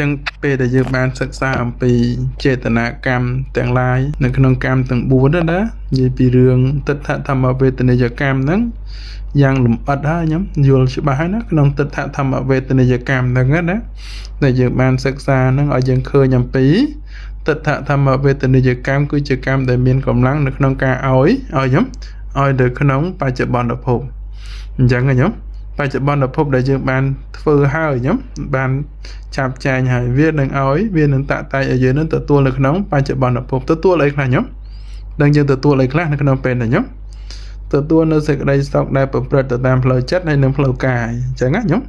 ចឹងពេលដែលយើងបានសិក្សាអំពីចេតនាកម្មទាំងឡាយនៅក្នុងកម្មទាំង4ហ្នឹងណានិយាយពីរឿងទិដ្ឋធម្មវេទនីយកម្មហ្នឹងយ៉ាងលម្អិតហើយខ្ញុំយល់ច្បាស់ហើយណាក្នុងទិដ្ឋធម្មវេទនីយកម្មហ្នឹងណាដែលយើងបានសិក្សាហ្នឹងឲ្យយើងឃើញអំពីទិដ្ឋធម្មវេទនីយកម្មគឺជាកម្មដែលមានកម្លាំងនៅក្នុងការឲ្យខ្ញុំឲ្យនៅក្នុងបច្ចុប្បន្នភពអញ្ចឹងខ្ញុំបច្ចុប្បន្នភពដែលយើងបានធ្វើហើយខ្ញុំបានចាប់ចែងហើយវានឹងឲ្យវានឹងតាក់តែងឲ្យយើងនឹងទទួលនៅក្នុងបច្ចុប្បន្នភពទទួលអីខ្លះខ្ញុំដឹងយើងទទួលអីខ្លះនៅក្នុងពេលនេះខ្ញុំទទួលនៅសេចក្តីសុខដែលប្រព្រឹត្តទៅតាមផ្លូវចិត្តហើយនិងផ្លូវកាយអញ្ចឹងណាខ្ញុំ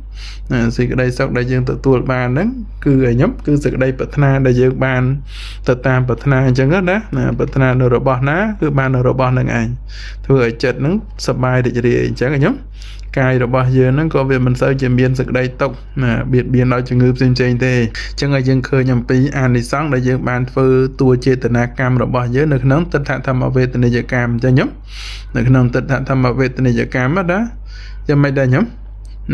សេចក្តីសុខដែលយើងទទួលបានហ្នឹងគឺអីខ្ញុំគឺសេចក្តីប្រាថ្នាដែលយើងបានទៅតាមប្រាថ្នាអញ្ចឹងណាប្រាថ្នានៅរបស់ណាគឺបាននៅរបស់ហ្នឹងឯងធ្វើឲ្យចិត្តហ្នឹងសប្បាយរីករាយអញ្ចឹងខ្ញុំកាយរបស់យើងហ្នឹងក៏វាមិនសូវជាមានសេចក្តីទុក្ខណាបៀតបៀនដល់ជំងឺផ្សេងៗទេអញ្ចឹងឲ្យយើងឃើញអំពីអានិសង្សដែលយើងបានធ្វើតួចេតនាកម្មរបស់យើងនៅក្នុងទិដ្ឋធម្មវេទនីយកម្មអញ្ចឹងខ្ញុំនៅក្នុងទិដ្ឋធម្មវេទនីយកម្មណាយ៉ាងម៉េចដែរខ្ញុំ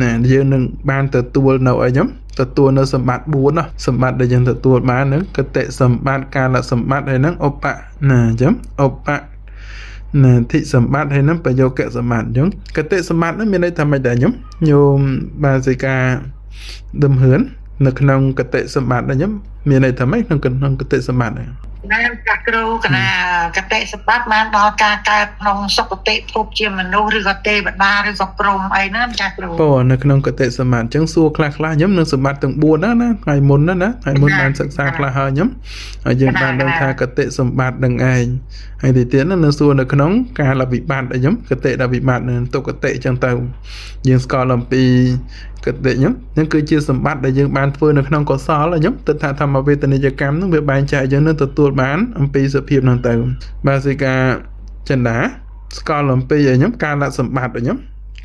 ណាយើងនឹងបានទទួលនៅអីខ្ញុំទទួលនៅសម្បត្តិ4ណាសម្បត្តិដែលយើងទទួលបានហ្នឹងគតិសម្បត្តិកាលសម្បត្តិហើយហ្នឹងឧបៈណាអញ្ចឹងឧបៈណាធិសម្បត្តិហើយនឹងប្រយោគសម្បត្តិអញ្ចឹងគតិសម្បត្តិហ្នឹងមានន័យថាម៉េចដែរខ្ញុំញោមបាសិកាដឹមហឿននៅក្នុងគតិសម្បត្តិហ្នឹងខ្ញុំមានន័យថាម៉េចក្នុងគតិសម្បត្តិហ្នឹង ណាចាស់គ្រូកណាកតិសម្បត្តិបានដល់ការកើតក្នុងសុគតិភពជាមនុស្សឬក៏ទេវតាឬក៏ព្រហ្មអីហ្នឹងចាស់គ្រូ ពោនៅក្នុងគតិសម្បត្តិអញ្ចឹងសួរខ្លះខ្លះខ្ញុំនឹងសម្បត្តិទាំង4ហ្នឹងណាថ្ងៃមុនណាណាថ្ងៃមុនបានសិក្សាខ្លះហើយខ្ញុំហើយយើងបានដឹងថាគតិសម្បត្តិនឹងឯងហើយទីទៀតហ្នឹងនឹងសួរនៅក្នុងកាលវិបត្តិអីខ្ញុំគតិដល់វិបត្តិនឹងទុគតិអញ្ចឹងទៅយើងស្គាល់អំពីគតិខ្ញុំហ្នឹងគឺជាសម្បត្តិដែលយើងបានធ្វើនៅក្នុងកុសលខ្ញុំទិដ្ឋធម្មវេទនីយកម្មហ្នឹងវាបែងចែកយើងនឹងទទួលបានអំពីសភាពហ្នឹងទៅបាសិកាចិន្តាស្គាល់អំពីអីខ្ញុំកាលសម្បត្តិអីខ្ញុំ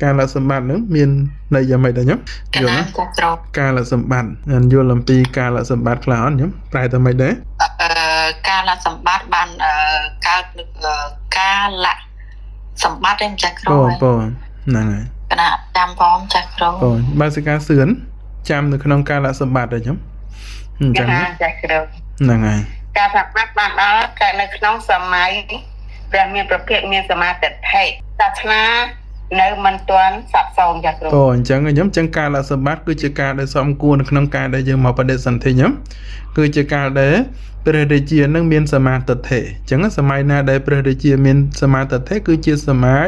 កាលសម្បត្តិហ្នឹងមានន័យយ៉ាងម៉េចដែរខ្ញុំ ក យល់ ណា ណា ចាស់គ្រូ កាលសម្បត្តិយល់អំពីកាលសម្បត្តិខ្លះអត់ខ្ញុំប្រែទៅម៉េចដែរ អឺកាលសម្បត្តិបានកើតកាលសម្បត្តិឯងចាស់គ្រូ បងបងហ្នឹងហើយក ណាចាំផងចាស់គ្រូ បងបាសិកាសឿនចាំនៅក្នុងកាលសម្បត្តិដែរខ្ញុំអញ្ចឹង ណាចាស់គ្រូ ហ្នឹងហើយ ការសម្បត្តិបានដល់កើតនៅក្នុងសម័យព្រះមានប្រភេទមានសមាទិដ្ឋិសាសនានៅមិនទាន់សាបសូន្យចាស់គ្រូ បងអញ្ចឹងខ្ញុំអញ្ចឹងកាលសម្បត្តិគឺជាការដែលសំគួរនៅក្នុងការដែលយើងមកបដិសន្ធិខ្ញុំគឺជាការដែលព្រះរាជានឹងមានសមាទិដ្ឋិអញ្ចឹងសម័យណាដែលព្រះរាជាមានសមាទិដ្ឋិគឺជាសម័យ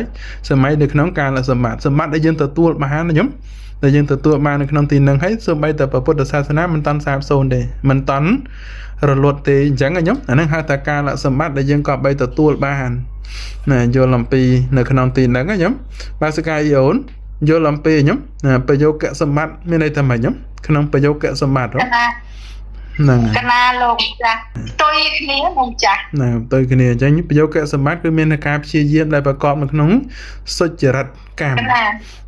សម័យនៅក្នុងកាលសម្បត្តិសម្បត្តិដែលយើងទទួលបានខ្ញុំដែលយើងទទួលបាននៅក្នុងទីនឹងហើយសូម្បីតែពុទ្ធសាសនាមិនតាន់សាបសូន្យទេមិនតាន់រលត់ទេអញ្ចឹងខ្ញុំអាហ្នឹងហៅថាកាលសម្បត្តិដែលយើងក៏បីទទួលបានណាយល់អំពីនៅក្នុងទីហ្នឹងខ្ញុំបាសិកាយអូនយល់អំពីខ្ញុំណាប្រយោគសម្បត្តិមានន័យថាម៉េចខ្ញុំក្នុងប្រយោគសម្បត្តិ កណា ហ្នឹងហើ កណាលោកចាស់ផ្ទុយគ្នាលោកចាស់ យណាផ្ទុយគ្នាអញ្ចឹងប្រយោគសម្បត្តិគឺមានការព្យាយាមដែលប្រកបនៅក្នុងសុចរិតកម្មក ណា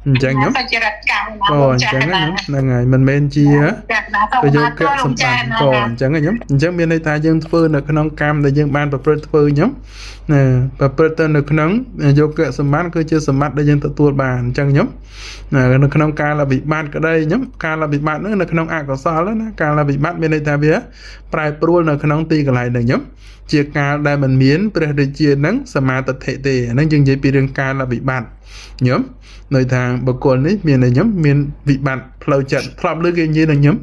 អញ្ចឹងខ្ញុំ សុចរិតកម្មណា ក៏ លោក អញ្ចឹង ចាស់កណា ហ្នឹងហើយមិនមែនជា ចាស់ណាសូម ប្រយោ មក គ សម្ប លោកចាស់ ត្តិក៏ ណា អញ្ចឹងខ្ញុំអញ្ចឹងមានន័យថាយើងធ្វើនៅក្នុងកម្មដែលយើងបានប្រព្រឹត្តធ្វើខ្ញុំណាប្រព្រឹត្តទៅនៅក្នុងយោគសម្បត្តិគឺជាសម្បត្តិដែលយើងទទួលបានអញ្ចឹងខ្ញុំណានៅក្នុងកាលវិបត្តិក្តីខ្ញុំកាលវិបត្តិហ្នឹងនៅក្នុងអកុសលណាកាលវិបត្តិមានន័យថាវាប្រែប្រួលនៅក្នុងទីកន្លែងហ្នឹងខ្ញុំជាកាលដែលមិនមានព្រះរាជានឹងសមាទិដ្ឋិទេអាហ្នឹងយើងនិយាយពីរឿងកាលវិបត្តិខ្ញុំនៅថាបុគ្គលនេះមានអីខ្ញុំមានវិបត្តិផ្លូវចិត្តធ្លាប់លើគេនិយាយនឹងខ្ញុំ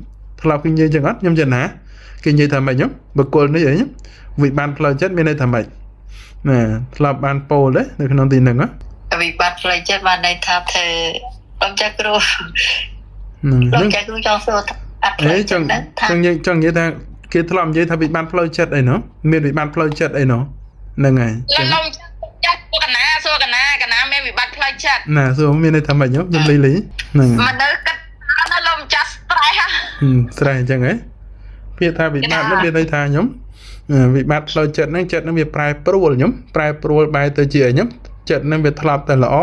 ធ្លាប់គេនិយាយចឹងអត់ខ្ញុំចឹងណាគេនិយាយថាម៉េចខ្ញុំបុគ្គលនេះអីខ្ញុំវិបត្តិផ្លូវចិត្តមានន័យថាម៉េចណាធ្លាប់បានពោលទេនៅក្នុងទីហ្នឹងហ៎ វិបត្តិផ្លូវចិត្តបានន័យថាធ្វើលោកចាស់គ្រូ ហ្នឹង លោកចាស់គ្រូចង់សួរអត់ផ្លូ អេ វ ចង់ ចិត្តហ្នឹងថា ចង់និយាយចង់និយាយថាគេធ្លាប់និយាយថាវិបត្តិផ្លូវចិត្តអីណោះមានវិបត្តិផ្លូវចិត្តអីណោះហ្នឹងហើយ លោកលោកចាស់សួរកណាសួរកណាកណាមានវិបត្តិផ្លូវចិត្ត ណាសួរមានន័យថាម៉េចខ្ញុំខ្ញុំលីលីហ្នឹងហើយ មនុស្សគិតណាលោកម្ចាស់ stress ហ่ะ ស្រែអញ្ចឹងហ៎ពាក្យថាវិបត្តិនោះមានន័យថាខ្ញុំវិបត្តិផ្លូវចិត្តហ្នឹងចិត្តហ្នឹងវាប្រែប្រួលខ្ញុំប្រែប្រួលបែរទៅជាអីខ្ញុំចិត្តហ្នឹងវាធ្លាប់តែល្អ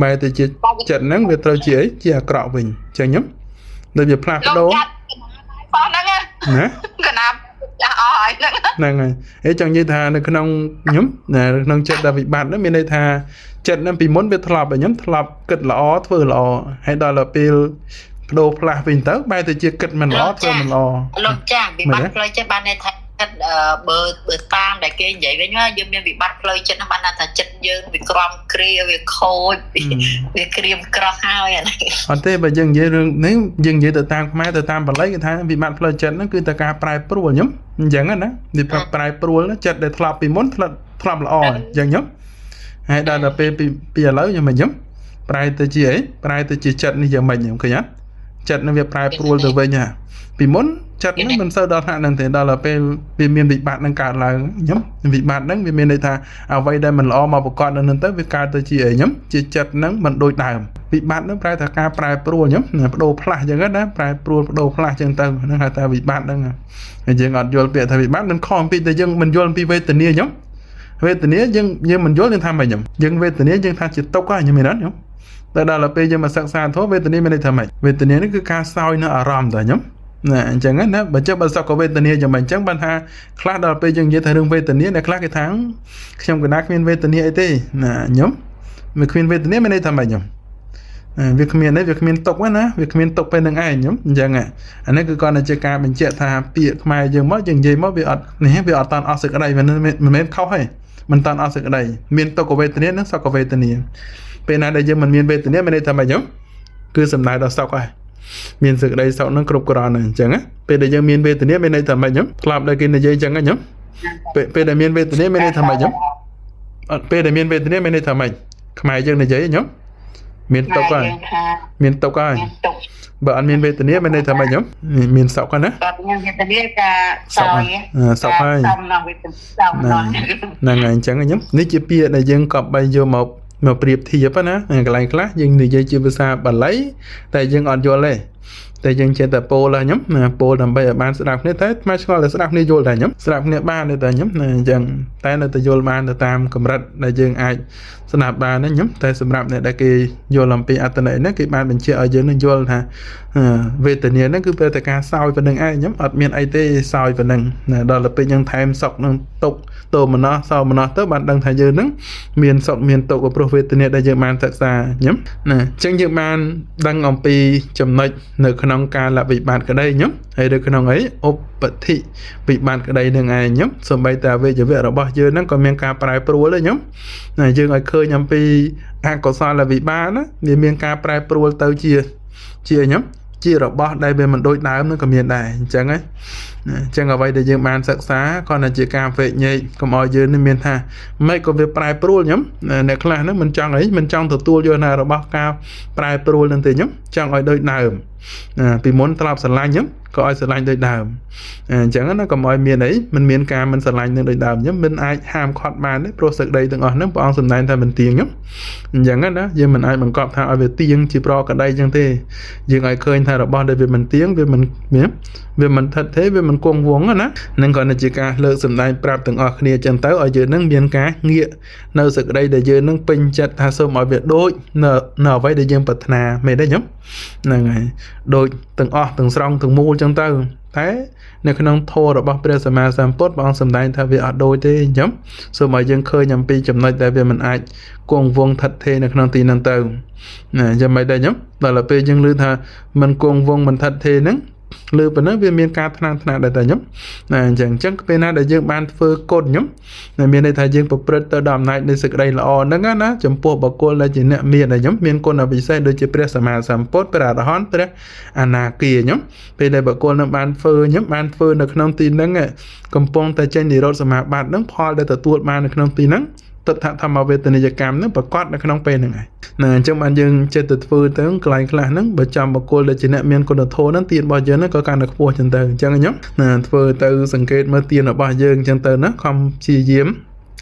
បែរទៅជាចិត្តហ្នឹងវាត្រូវជាអីជាអាក្រក់វិញអញ្ចឹងខ្ញុំដូចវាផ្លាស់ប្ លោក ដូរ ចាស់កណាផងហ្នឹង ណា កណាចាស់អស់ហើយហ្នឹង ហ្នឹងហើយអេចង់និយាយថានៅក្នុងខ្ញុំណានៅក្នុងចិត្តដែលវិបត្តិហ្នឹងមានន័យថាចិត្តហ្នឹងពីមុនវាធ្លាប់ឲ្យខ្ញុំធ្លាប់គិតល្អធ្វើល្អហើយដល់ទៅពេល បដូរផ្លាស់វិញទៅបែរទៅជាគិតមិនល្អធ្វើមិនល្អ លោកចាស់វិបត្តិផ្លូវចិត្តបានន័យថាចិត្តបើបើតាមដែលគេនិយាយវិញណាយើងមានវិបត្តិផ្លូវចិត្តហ្នឹងបានន័យថាចិត្តយើងវាក្រំគ្រាវាខូចវាក្រៀមក្រោះហើយអានេះ អត់ទេបើយើងនិយាយរឿងនេះយើងនិយាយទៅតាមខ្មែរទៅតាមបាលីគេថាវិបត្តិផ្លូវចិត្តហ្នឹងគឺតែការប្រែប្រួលញឹមអញ្ចឹងណាវាប្រែប្រួលចិត្តដែលធ្លាប់ពីមុនធ្លាប់ធ្លាប់ល្អអញ្ចឹងញឹមហើយដល់ទៅពេលពីឥឡូវញឹមញឹមប្រែទៅជាអីប្រែទៅជាចិត្តនេះយ៉ាងម៉េចញឹមឃើញអត់ចិត្តនឹងវាប្រែប្រួលទៅវិញហ่ะពីមុនចិត្តហ្នឹងមិនសូវដល់ថ្នាក់ហ្នឹងទេដល់ទៅពេលវាមានវិបត្តិហ្នឹងកើតឡើងញឹមវិបត្តិហ្នឹងវាមានន័យថាអ្វីដែលមិនល្អមកប្រកបនៅហ្នឹងទៅវាកើតទៅជាអីញឹមជាចិត្តហ្នឹងមិនដូចដើមវិបត្តិហ្នឹងប្រែថាការប្រែប្រួលញឹមបដូរផ្លាស់អញ្ចឹងណាប្រែប្រួលបដូរផ្លាស់អញ្ចឹងទៅហ្នឹងហៅថាវិបត្តិហ្នឹងហើយយើងអត់យល់ពាក្យថាវិបត្តិមិនខុសអំពីតែយើងមិនយល់អំពីវេទនាញឹមវេទនាយើងយើងមិនយល់យើងថាម៉េចញឹមយើងវេទនាយើងថាជាទុក្ខហ្នឹងញឹមមែនអត់ញឹមតែដល់ទៅពេលយើងមកសិក្សាធម៌វេទនាមានន័យថាម៉េចវេទនានេះគឺការសោយនៅអារម្មណ៍តើញឹមណាអញ្ចឹងណាបើចឹងបើសុខវេទនាយ៉ាងម៉េចអញ្ចឹងបានថាខ្លះដល់ពេលយើងនិយាយថារឿងវេទនាអ្នកខ្លះគេថាខ្ញុំកណាគ្មានវេទនាអីទេណាញឹមវាគ្មានវេទនាមានន័យថាម៉េចញឹមវាគ្មានទេវាគ្មានទុកណាវាគ្មានទុកពេលនឹងឯងញឹមអញ្ចឹងអានេះគឺគាត់តែជាការបញ្ជាក់ថាពាក្យខ្មែរយើងមកយើងនិយាយមកវាអត់នេះវាអត់តាន់អស់សេចក្តីមិនមែនខុសទេមិនតាន់អស់សេចក្តីមានទុក្ខវេទនានិងសុខវេទនាពេលណាដែលយើងមិនមានវេទនាមានន័យថាម៉េចញឹមគឺសំដៅដល់សុខហើយមានសេចក្តីសុខនឹងគ្រប់គ្រាន់ហើយអញ្ចឹងណាពេលដែលយើងមានវេទនាមានន័យថាម៉េចញឹមធ្លាប់ដែលគេនិយាយអញ្ចឹងណាញឹមពេលដែលមានវេទនាមានន័យថាម៉េចញឹមអត់ពេលដែលមានវេទនាមានន័យថាម៉េចខ្មែរយើងនិយាយញឹមមានទុក្ខហើយមានទុក្ខហើយបើអត់មានវេទនាមានន័យថាម៉េចញឹមមានសុខណា អត់មានវេទនាការសោយ សុខហើយ សំណងវេទនាសំណង ហ្នឹងហើយអញ្ចឹងញឹមនេះជាពាក្យដែលយើងកប់បីយកមកមកប្រៀបធៀបណាកន្លែងខ្លះយើងនិយាយជាភាសាបាលីតែយើងអត់យល់ទេតែយើងចេះតែពោលញឹមណាពោលដើម្បីឲ្យបានស្ដាប់គ្នាតែមកឆ្ងល់តែស្ដាប់គ្នាយល់តែញឹមស្ដាប់គ្នាបានតែញឹមណាអញ្ចឹងតែនៅតែយល់បានទៅតាមកម្រិតដែលយើងអាចស្ដាប់បានណាញឹមតែសម្រាប់អ្នកដែលគេយល់អំពីអត្ថន័យហ្នឹងគេបានបញ្ជាក់ឲ្យយើងនឹងយល់ថាវេទនាហ្នឹងគឺពេលតែការសោយប៉ុណ្្នឹងឯងញឹមអត់មានអីទេសោយប៉ុណ្្នឹងណាដល់ទៅពេលយើងថែមសុខនឹងទុក្ខទោមនស្សសោមនស្សទៅបានដឹងថាយើងហ្នឹងមានសុខមានទុក្ខព្រោះវេទនាដែលយើងបានសិក្សាញឹមណាអញ្ចឹងយើងបានដឹងអំពីចំណុចនៅក្នុងកាលវិបាតក្តីញឹមហើយនៅក្នុងអីឧបធិវិបាតក្តីនឹងឯងញឹមសូម្បីតែវេយវៈរបស់យើងហ្នឹងក៏មានការប្រែប្រួលដែរញឹមណាយើងឲ្យឃើញអំពីអកុសលវិបាតណាវាមានការប្រែប្រួលទៅជាជាញឹមជារបស់ដែលវាមិនដូចដើមនឹងក៏មានដែរអញ្ចឹងណាអញ្ចឹងអ្វីដែលយើងបានសិក្សាគ្រាន់តែជាការវែកញែកកុំឲ្យយើងនេះមានថាមិនក៏វាប្រែប្រួលញឹមអ្នកខ្លះហ្នឹងមិនចង់អីមិនចង់ទទួលយកណារបស់ការប្រែប្រួលនឹងទេញឹមចង់ឲ្យដូចដើមពីមុនធ្លាប់ស្រឡាញ់ញឹមក៏ឲ្យស្រឡាញ់ដូចដើមអញ្ចឹងណាកុំឲ្យមានអីមិនមានការមិនស្រឡាញ់នឹងដូចដើមញឹមមិនអាចហាមឃាត់បានទេព្រោះសេចក្តីទាំងអស់ហ្នឹងព្រះអង្គសម្ដែងថាមិនទៀងញឹមអញ្ចឹងណាយើងមិនអាចបង្កប់ថាឲ្យវាទៀងជាប្រកដីអញ្ចឹងទេយើងឲ្យឃើញថារបស់ដែលវាមិនទៀងវាមិនវាមិនថិតទេវាមិនគង់វង្សណានឹងគ្រាន់តែជាការលើកសម្ដែងប្រាប់ទាំងអស់គ្នាអញ្ចឹងទៅឲ្យយើងនឹងមានការងាកនៅសេចក្តីដែលយើងនឹងពេញចិត្តថាសូមឲ្យវាដូចនៅនៅអ្វីដែលយើងប្រាថ្នាមែនទេញឹមហ្នឹងហើយដូចទាំងអស់ទាំងស្រង់ទាំងមូលអញ្ចឹងទៅតែនៅក្នុងធម៌របស់ព្រះសម្មាសម្ពុទ្ធព្រះអង្គសម្ដែងថាវាអត់ដូចទេអញ្ចឹងសូមឲ្យយើងឃើញអំពីចំណុចដែលវាមិនអាចគង់វង្សថិតថេរនៅក្នុងទីហ្នឹងទៅណាយ៉ាងម៉េចដែរញឹមដល់ទៅពេលយើងឮថាមិនគង់វង្សមិនថិតថេរហ្នឹងលើប៉ុណ្ណឹងវាមានការថ្នាំងថ្នាក់ដែរតែញឹមណាអញ្ចឹងអញ្ចឹងពេលណាដែលយើងបានធ្វើគុណញឹមមានន័យថាយើងប្រព្រឹត្តទៅដល់អំណាចនៃសេចក្តីល្អហ្នឹងណាចំពោះបុគ្គលដែលជាអ្នកមានញឹមមានគុណពិសេសដូចជាព្រះសម្មាសម្ពុទ្ធព្រះអរហន្តព្រះអនាគាញឹមពេលដែលបុគ្គលនឹងបានធ្វើញឹមបានធ្វើនៅក្នុងទីហ្នឹងកំពុងតែចេញនិរោធសមាបត្តិហ្នឹងផលដែលទទួលបាននៅក្នុងទីហ្នឹងទិដ្ឋធម្មវេទនីយកម្មហ្នឹងប្រកបនៅក្នុងពេលហ្នឹងឯងណាអញ្ចឹងបានយើងចិត្តទៅធ្វើទៅកន្លែងខ្លះហ្នឹងបើចាំបុគ្គលដែលជាអ្នកមានគុណធម៌ហ្នឹងទានរបស់យើងហ្នឹងក៏កាន់តែខ្ពស់ចឹងទៅអញ្ចឹងខ្ញុំណាធ្វើទៅសង្កេតមើលទានរបស់យើងអញ្ចឹងទៅណាខំព្យាយាម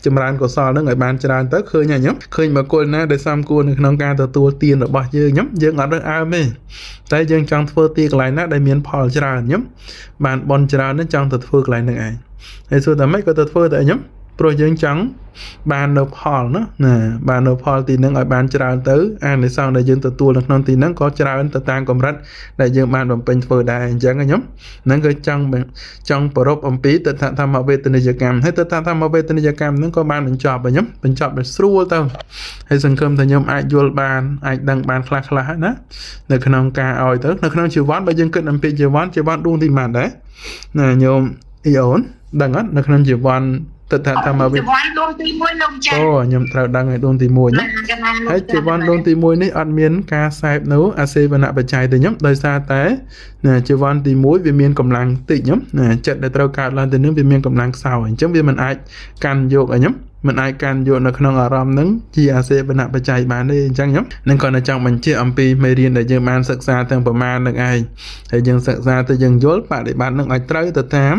ចម្រើនកុសលហ្នឹងឲ្យបានច្រើនទៅឃើញហើយខ្ញុំឃើញបុគ្គលណាដែលសំគួរនៅក្នុងការទទួលទានរបស់យើងខ្ញុំយើងអត់រើសអើមទេតែយើងចង់ធ្វើទីកន្លែងណាដែលមានផលច្រើនខ្ញុំបានបនច្រើនហ្នឹងចង់ទៅធ្វើកន្លែងហ្នឹងឯងហើយសួរតែម៉េចក៏ទៅធ្វើតែខ្ញុំ ព្រោះយើងចង់បាននៅផលណាណាបាននៅផលទីហ្នឹងឲ្យបានច្រើនទៅអានិសង្សដែលយើងទទួលនៅក្នុងទីហ្នឹងក៏ច្រើនទៅតាមកម្រិតដែលយើងបានបំពេញធ្វើដែរអញ្ចឹងខ្ញុំហ្នឹងគឺចង់ចង់ប្រពអំពីទិដ្ឋធម្មវេទនីយកម្មហើយទិដ្ឋធម្មវេទនីយកម្មហ្នឹងក៏បានបញ្ចប់ហើយខ្ញុំបញ្ចប់ដោយស្រួលទៅហើយសង្ឃឹមថាខ្ញុំអាចយល់បានអាចដឹងបានខ្លះខ្លះហើយណានៅក្នុងការឲ្យទៅនៅក្នុងជីវ័នបើយើងគិតអំពីជីវ័នជីវ័នដួងទីម៉ានដែរណាញោមអ៊ីអូនដឹងអត់នៅក្នុងជីវ័នទិដ្ឋធម្មវេ ជីវ័នដួងទី1លោកចា អូខ្ញុំត្រូវដឹងឲ្យដួងទី1ណាហើយជីវ័នដួងទី1នេះអត់មានការសែបនៅអាសេវនៈបច្ច័យទេខ្ញុំដោយសារតែណាជីវ័នទី1វាមានកម្លាំងតិចខ្ញុំណាចិត្តដែលត្រូវកើតឡើងទៅនឹងវាមានកម្លាំងខ្សោយអញ្ចឹងវាមិនអាចកាន់យកឲ្យខ្ញុំមិនអាចកាន់យកនៅក្នុងអារម្មណ៍នឹងជាអាសេវនៈបច្ច័យបានទេអញ្ចឹងខ្ញុំនឹងគាត់នៅចង់បញ្ជាក់អំពីមេរៀនដែលយើងបានសិក្សាទាំងប្រមាណនឹងឯងហើយយើងសិក្សាទៅយើងយល់បដិបត្តិនឹងឲ្យត្រូវទៅតាម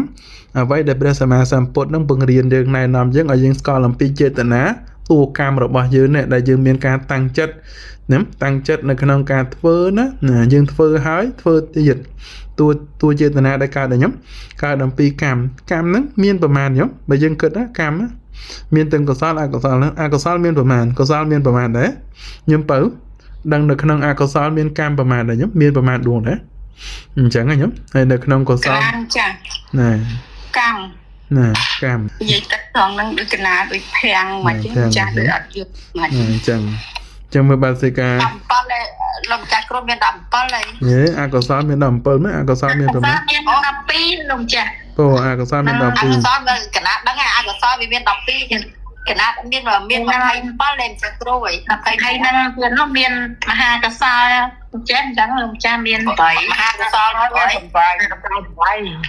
អ្វីដែលព្រះសម្មាសម្ពុទ្ធនឹងបង្រៀនយើងណែនាំយើងឲ្យយើងស្គាល់អំពីចេតនាតួកម្មរបស់យើងនេះដែលយើងមានការតាំងចិត្តណាតាំងចិត្តនៅក្នុងការធ្វើណាណាយើងធ្វើហើយធ្វើទៀតតួតួចេតនាដែលកើតដល់ខ្ញុំកើតអំពីកម្មកម្មហ្នឹងមានប្រមាណខ្ញុំបើយើងគិតណាកម្មណាមានទាំងកុសលអកុសលហ្នឹងអកុសលមានប្រមាណកុសលមានប្រមាណដែរខ្ញុំបើដឹងនៅក្នុងអកុសលមានកម្មប្រមាណដែរខ្ញុំមានប្រមាណដួងដែរអញ្ចឹងហ៎ខ្ញុំហើយនៅក្នុងកុសល ក្រានចាស់ ណា កម្ម ណាកម្ម និយាយទឹកត្រង់ហ្នឹងដូចកណាដូចភាំងមកចឹងចាស់ដូចអត់យល់មក អញ្ចឹងអញ្ចឹងមើលបាសិកា 17ឯលោកម្ចាស់គ្រូមាន17ហើយ ហេអកុសលមាន17មែនអកុសលមានប្រមាណ មាន12លោកចា ពោអកុសលមាន អកុសលកណាដឹងហើយអកុសលវាមាន12ចឹងកណាមានមាន27លេម្ចាស់គ្រូហើយ 20ហើយនឹងទៀតនោះមានមហាកសលចេះអញ្ចឹងលោកចាមាន8 មហាកុសល8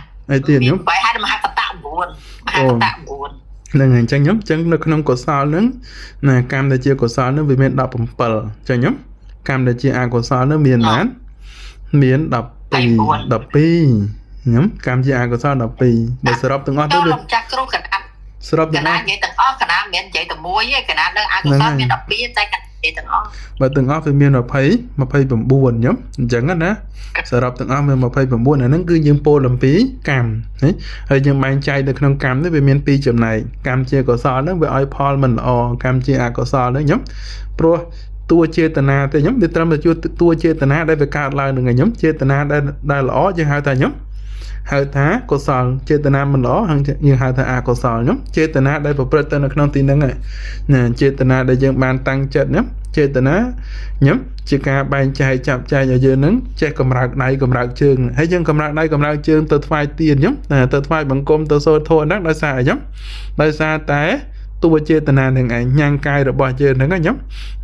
12អីទៀតខ្ញុំ 8ហើយមហាកត9មហាកត9 ហ្នឹងហើយអញ្ចឹងខ្ញុំអញ្ចឹងនៅក្នុងកុសលហ្នឹងណាកម្មដែលជាកុសលហ្នឹងវាមាន17អញ្ចឹងខ្ញុំកម្មដែលជាអកុសលហ្នឹងមានប៉ុន្មានមាន12 12ខ្ញុំកម្មជាអកុសល12បើសរុបទាំងអស់ទៅវា លោកម្ចាស់គ្រូកណា សរុប ក ទាំងអស់ ណានិយាយទាំងអស់កណាមិនមែននិយាយតែមួយទេកណាដឹងអកុសលមាន12តែកណានិយាយទាំងអស់ បើទាំងអស់វាមាន20 29ខ្ញុំអញ្ចឹងណាសរុបទាំងអស់មាន29អាហ្នឹងគឺយើងពោលអំពីកម្មណាហើយយើងបែងចែកនៅក្នុងកម្មនេះវាមានពីរចំណែកកម្មជាកុសលហ្នឹងវាឲ្យផលមិនល្អកម្មជាអកុសលហ្នឹងខ្ញុំព្រោះតួចេតនាទេខ្ញុំវាត្រឹមតែជួតួចេតនាដែលវាកើតឡើងហ្នឹងឯងខ្ញុំចេតនាដែលដែលល្អយើងហៅថាខ្ញុំហៅថាកុសលចេតនាមិនល្អហើយយើងហៅថាអកុសលខ្ញុំចេតនាដែលប្រព្រឹត្តទៅនៅក្នុងទីហ្នឹងឯងណាចេតនាដែលយើងបានតាំងចិត្តខ្ញុំចេតនាខ្ញុំជាការបែងចែកចាប់ចែងឲ្យយើងនឹងចេះកម្រើកដៃកម្រើកជើងហើយយើងកម្រើកដៃកម្រើកជើងទៅថ្វាយទានខ្ញុំណាទៅថ្វាយបង្គំទៅសូត្រធម៌ហ្នឹងដោយសារអីខ្ញុំដោយសារតែតួចេតនានឹងឯងញ៉ាំងកាយរបស់យើងហ្នឹងខ្ញុំ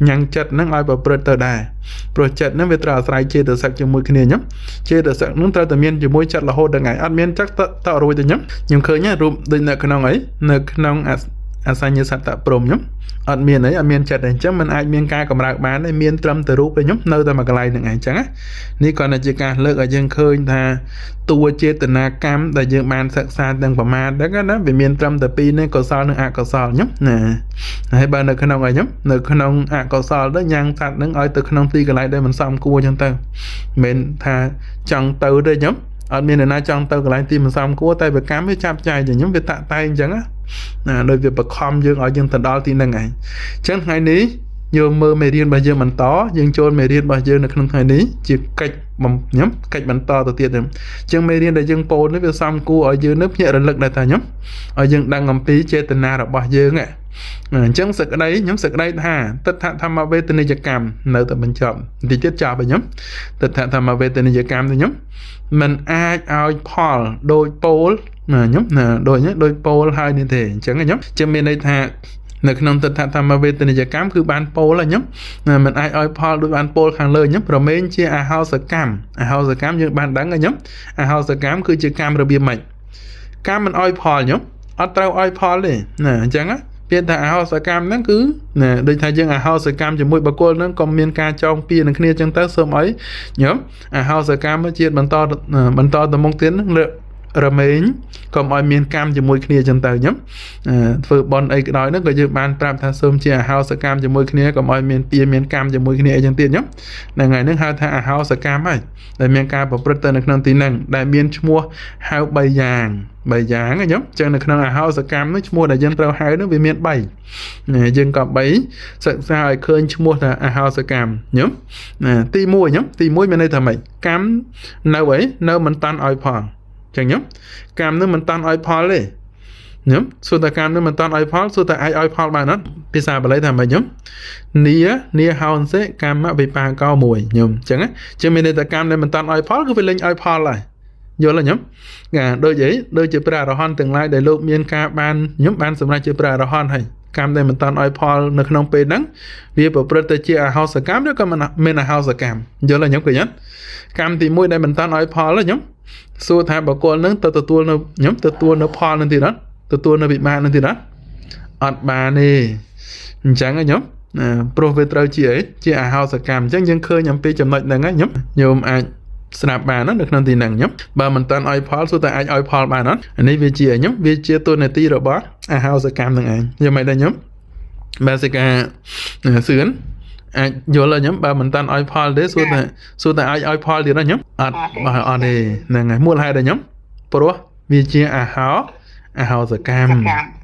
ញ៉ាំងចិត្តហ្នឹងឲ្យប្រព្រឹត្តទៅដែរព្រោះចិត្តហ្នឹងវាត្រូវអាស្រ័យចេតសិកជាមួយគ្នាខ្ញុំចេតសិកហ្នឹងត្រូវតែមានជាមួយចិត្តរហូតដល់ថ្ងៃអត់មានចិត្តទៅទៅរួចទេខ្ញុំខ្ញុំឃើញរូបដូចនៅក្នុងអីនៅក្នុងអសញ្ញសត្តព្រំខ្ញុំអត់មានអីអត់មានចិត្តទេអញ្ចឹងมันអាចមានការកម្រើកបានទេមានត្រឹមតែរូបទេខ្ញុំនៅតែមួយកន្លែងហ្នឹងឯងអញ្ចឹងណានេះគ្រាន់តែជាការលើកឲ្យយើងឃើញថាតួចេតនាកម្មដែលយើងបានសិក្សាទាំងប្រមាណហ្នឹងណាវាមានត្រឹមតែពីរនេះកុសលនិងអកុសលខ្ញុំណាហើយបើនៅក្នុងអីខ្ញុំនៅក្នុងអកុសលទៅញ៉ាំងសត្វហ្នឹងឲ្យទៅក្នុងទីកន្លែងដែលមិនសមគួរអញ្ចឹងទៅមិនមែនថាចង់ទៅទេខ្ញុំអត់មានអ្នកណាចង់ទៅកន្លែងទីមិនសមគួរតែវាកម្មវាចាប់ចែកខ្ញុំវាតាក់តែងអញ្ចឹងណាណាដោយវាបខំយើងឲ្យយើងទៅដល់ទីហ្នឹងឯងអញ្ចឹងថ្ងៃនេះយើងមើលមេរៀនរបស់យើងបន្តយើងចូលមេរៀនរបស់យើងនៅក្នុងថ្ងៃនេះជាកិច្ចបំខ្ញុំកិច្ចបន្តទៅទៀតហ្នឹងអញ្ចឹងមេរៀនដែលយើងពោលនេះវាសំគួរឲ្យយើងនឹងភ្ញាក់រលឹកដែរតាខ្ញុំឲ្យយើងដឹងអំពីចេតនារបស់យើងហ៎អញ្ចឹងសក្តីខ្ញុំសក្តីថាទិដ្ឋធម្មវេទនីយកម្មនៅតែបញ្ចប់បន្តិចទៀតចប់ហើយខ្ញុំទិដ្ឋធម្មវេទនីយកម្មនេះខ្ញុំมันអាចឲ្យផលដោយពោលណាខ្ញុំណាដូចនេះដូចពោលហើយនេះទេអញ្ចឹងខ្ញុំចឹងមានន័យថានៅក្នុងទិដ្ឋធម្មវេទនីយកម្មគឺបានពោលហើយខ្ញុំណាมันអាចឲ្យផលដូចបានពោលខាងលើខ្ញុំប្រមែងជាអហោសកម្មអហោសកម្មយើងបានដឹងហើយខ្ញុំអហោសកម្មគឺជាកម្មរបៀបម៉េចកម្មមិនឲ្យផលខ្ញុំអត់ត្រូវឲ្យផលទេណាអញ្ចឹងណាពាក្យថាអហោសកម្មហ្នឹងគឺណាដូចថាយើងអហោសកម្មជាមួយបុគ្គលហ្នឹងក៏មានការចងពៀនឹងគ្នាអញ្ចឹងទៅសូមឲ្យខ្ញុំអហោសកម្មជាតិបន្តបន្តទៅមុខទៀតហ្នឹងលើ រមែងកុំឲ្យមានកម្មជាមួយគ្នាចឹងទៅញ៉ឹមធ្វើបន់អីក៏ដោយហ្នឹងក៏យើងបានប្រាប់ថាសូមជាអហោសកម្មជាមួយគ្នាកុំឲ្យមានពៀមានកម្មជាមួយគ្នាអីចឹងទៀតញ៉ឹមហ្នឹងហើយហ្នឹងហៅថាអហោសកម្មហើយដែលមានការប្រព្រឹត្តទៅនៅក្នុងទីហ្នឹងដែលមានឈ្មោះហៅ3យ៉ាង3យ៉ាងណាញ៉ឹមចឹងនៅក្នុងអហោសកម្មហ្នឹងឈ្មោះដែលយើងត្រូវហៅហ្នឹងវាមាន3យើងក៏3សិក្សាឲ្យឃើញឈ្មោះថាអហោសកម្មញ៉ឹមណាទី1ញ៉ឹមទី1មានន័យថាម៉េចកម្មនៅអីនៅមិនតាន់ឲ្យផលចឹងញ៉ឹមកម្មនឹងមិនតាន់ឲ្យផលទេញ៉ឹមសួរតែកម្មនឹងមិនតាន់ឲ្យផលសួរតែអាចឲ្យផលបានអត់ភាសាបាលីថាម៉េចញ៉ឹមនីនីហោនសេកម្មវិបាកោមួយញ៉ឹមចឹងចឹងមានន័យថាកម្មដែលមិនតាន់ឲ្យផលគឺវាលេងឲ្យផលហើយយល់ទេញ៉ឹមណាដូចអីដូចជាព្រះអរហន្តទាំងឡាយដែលលោកមានការបានញ៉ឹមបានសម្រេចជាព្រះអរហន្តហើយកម្មដែលមិនតាន់ឲ្យផលនៅក្នុងពេលហ្នឹងវាប្រព្រឹត្តទៅជាអហោសកម្មឬក៏មិនមានអហោសកម្មយល់ទេញ៉ឹមឃើញអត់កម្មទី1ដែលមិនតាន់ឲ្យផលញ៉ឹមសួរថាបុគ្គលនឹងទៅទទួលនៅញ៉ឹមទទួលនៅផលនឹងទៀតអត់ទទួលនៅវិបាកនឹងទៀតអត់អត់បានទេអញ្ចឹងញ៉ឹមព្រោះវាត្រូវជាអីជាអហោសកម្មអញ្ចឹងយើងឃើញអំពីចំណុចហ្នឹងញ៉ឹមញោមអាចស្រាប់បាននៅក្នុងទីហ្នឹងញ៉ឹមបើមិនតាន់ឲ្យផលសួរតែអាចឲ្យផលបានអត់អានេះវាជាញ៉ឹមវាជាតួនាទីរបស់អហោសកម្មនឹងឯងយល់មិនដែរញ៉ឹមបាសិកាសឿនអាចយល់ញ៉ឹមបើមិនតាន់ឲ្យផលទេសួរតែសួរតែអាចឲ្យផលទៀតណាញ៉ឹមអត់បើអត់ទេហ្នឹងហើយមូលហេតុដែរញ៉ឹមព្រោះវាជាអហោអហោសកម្ម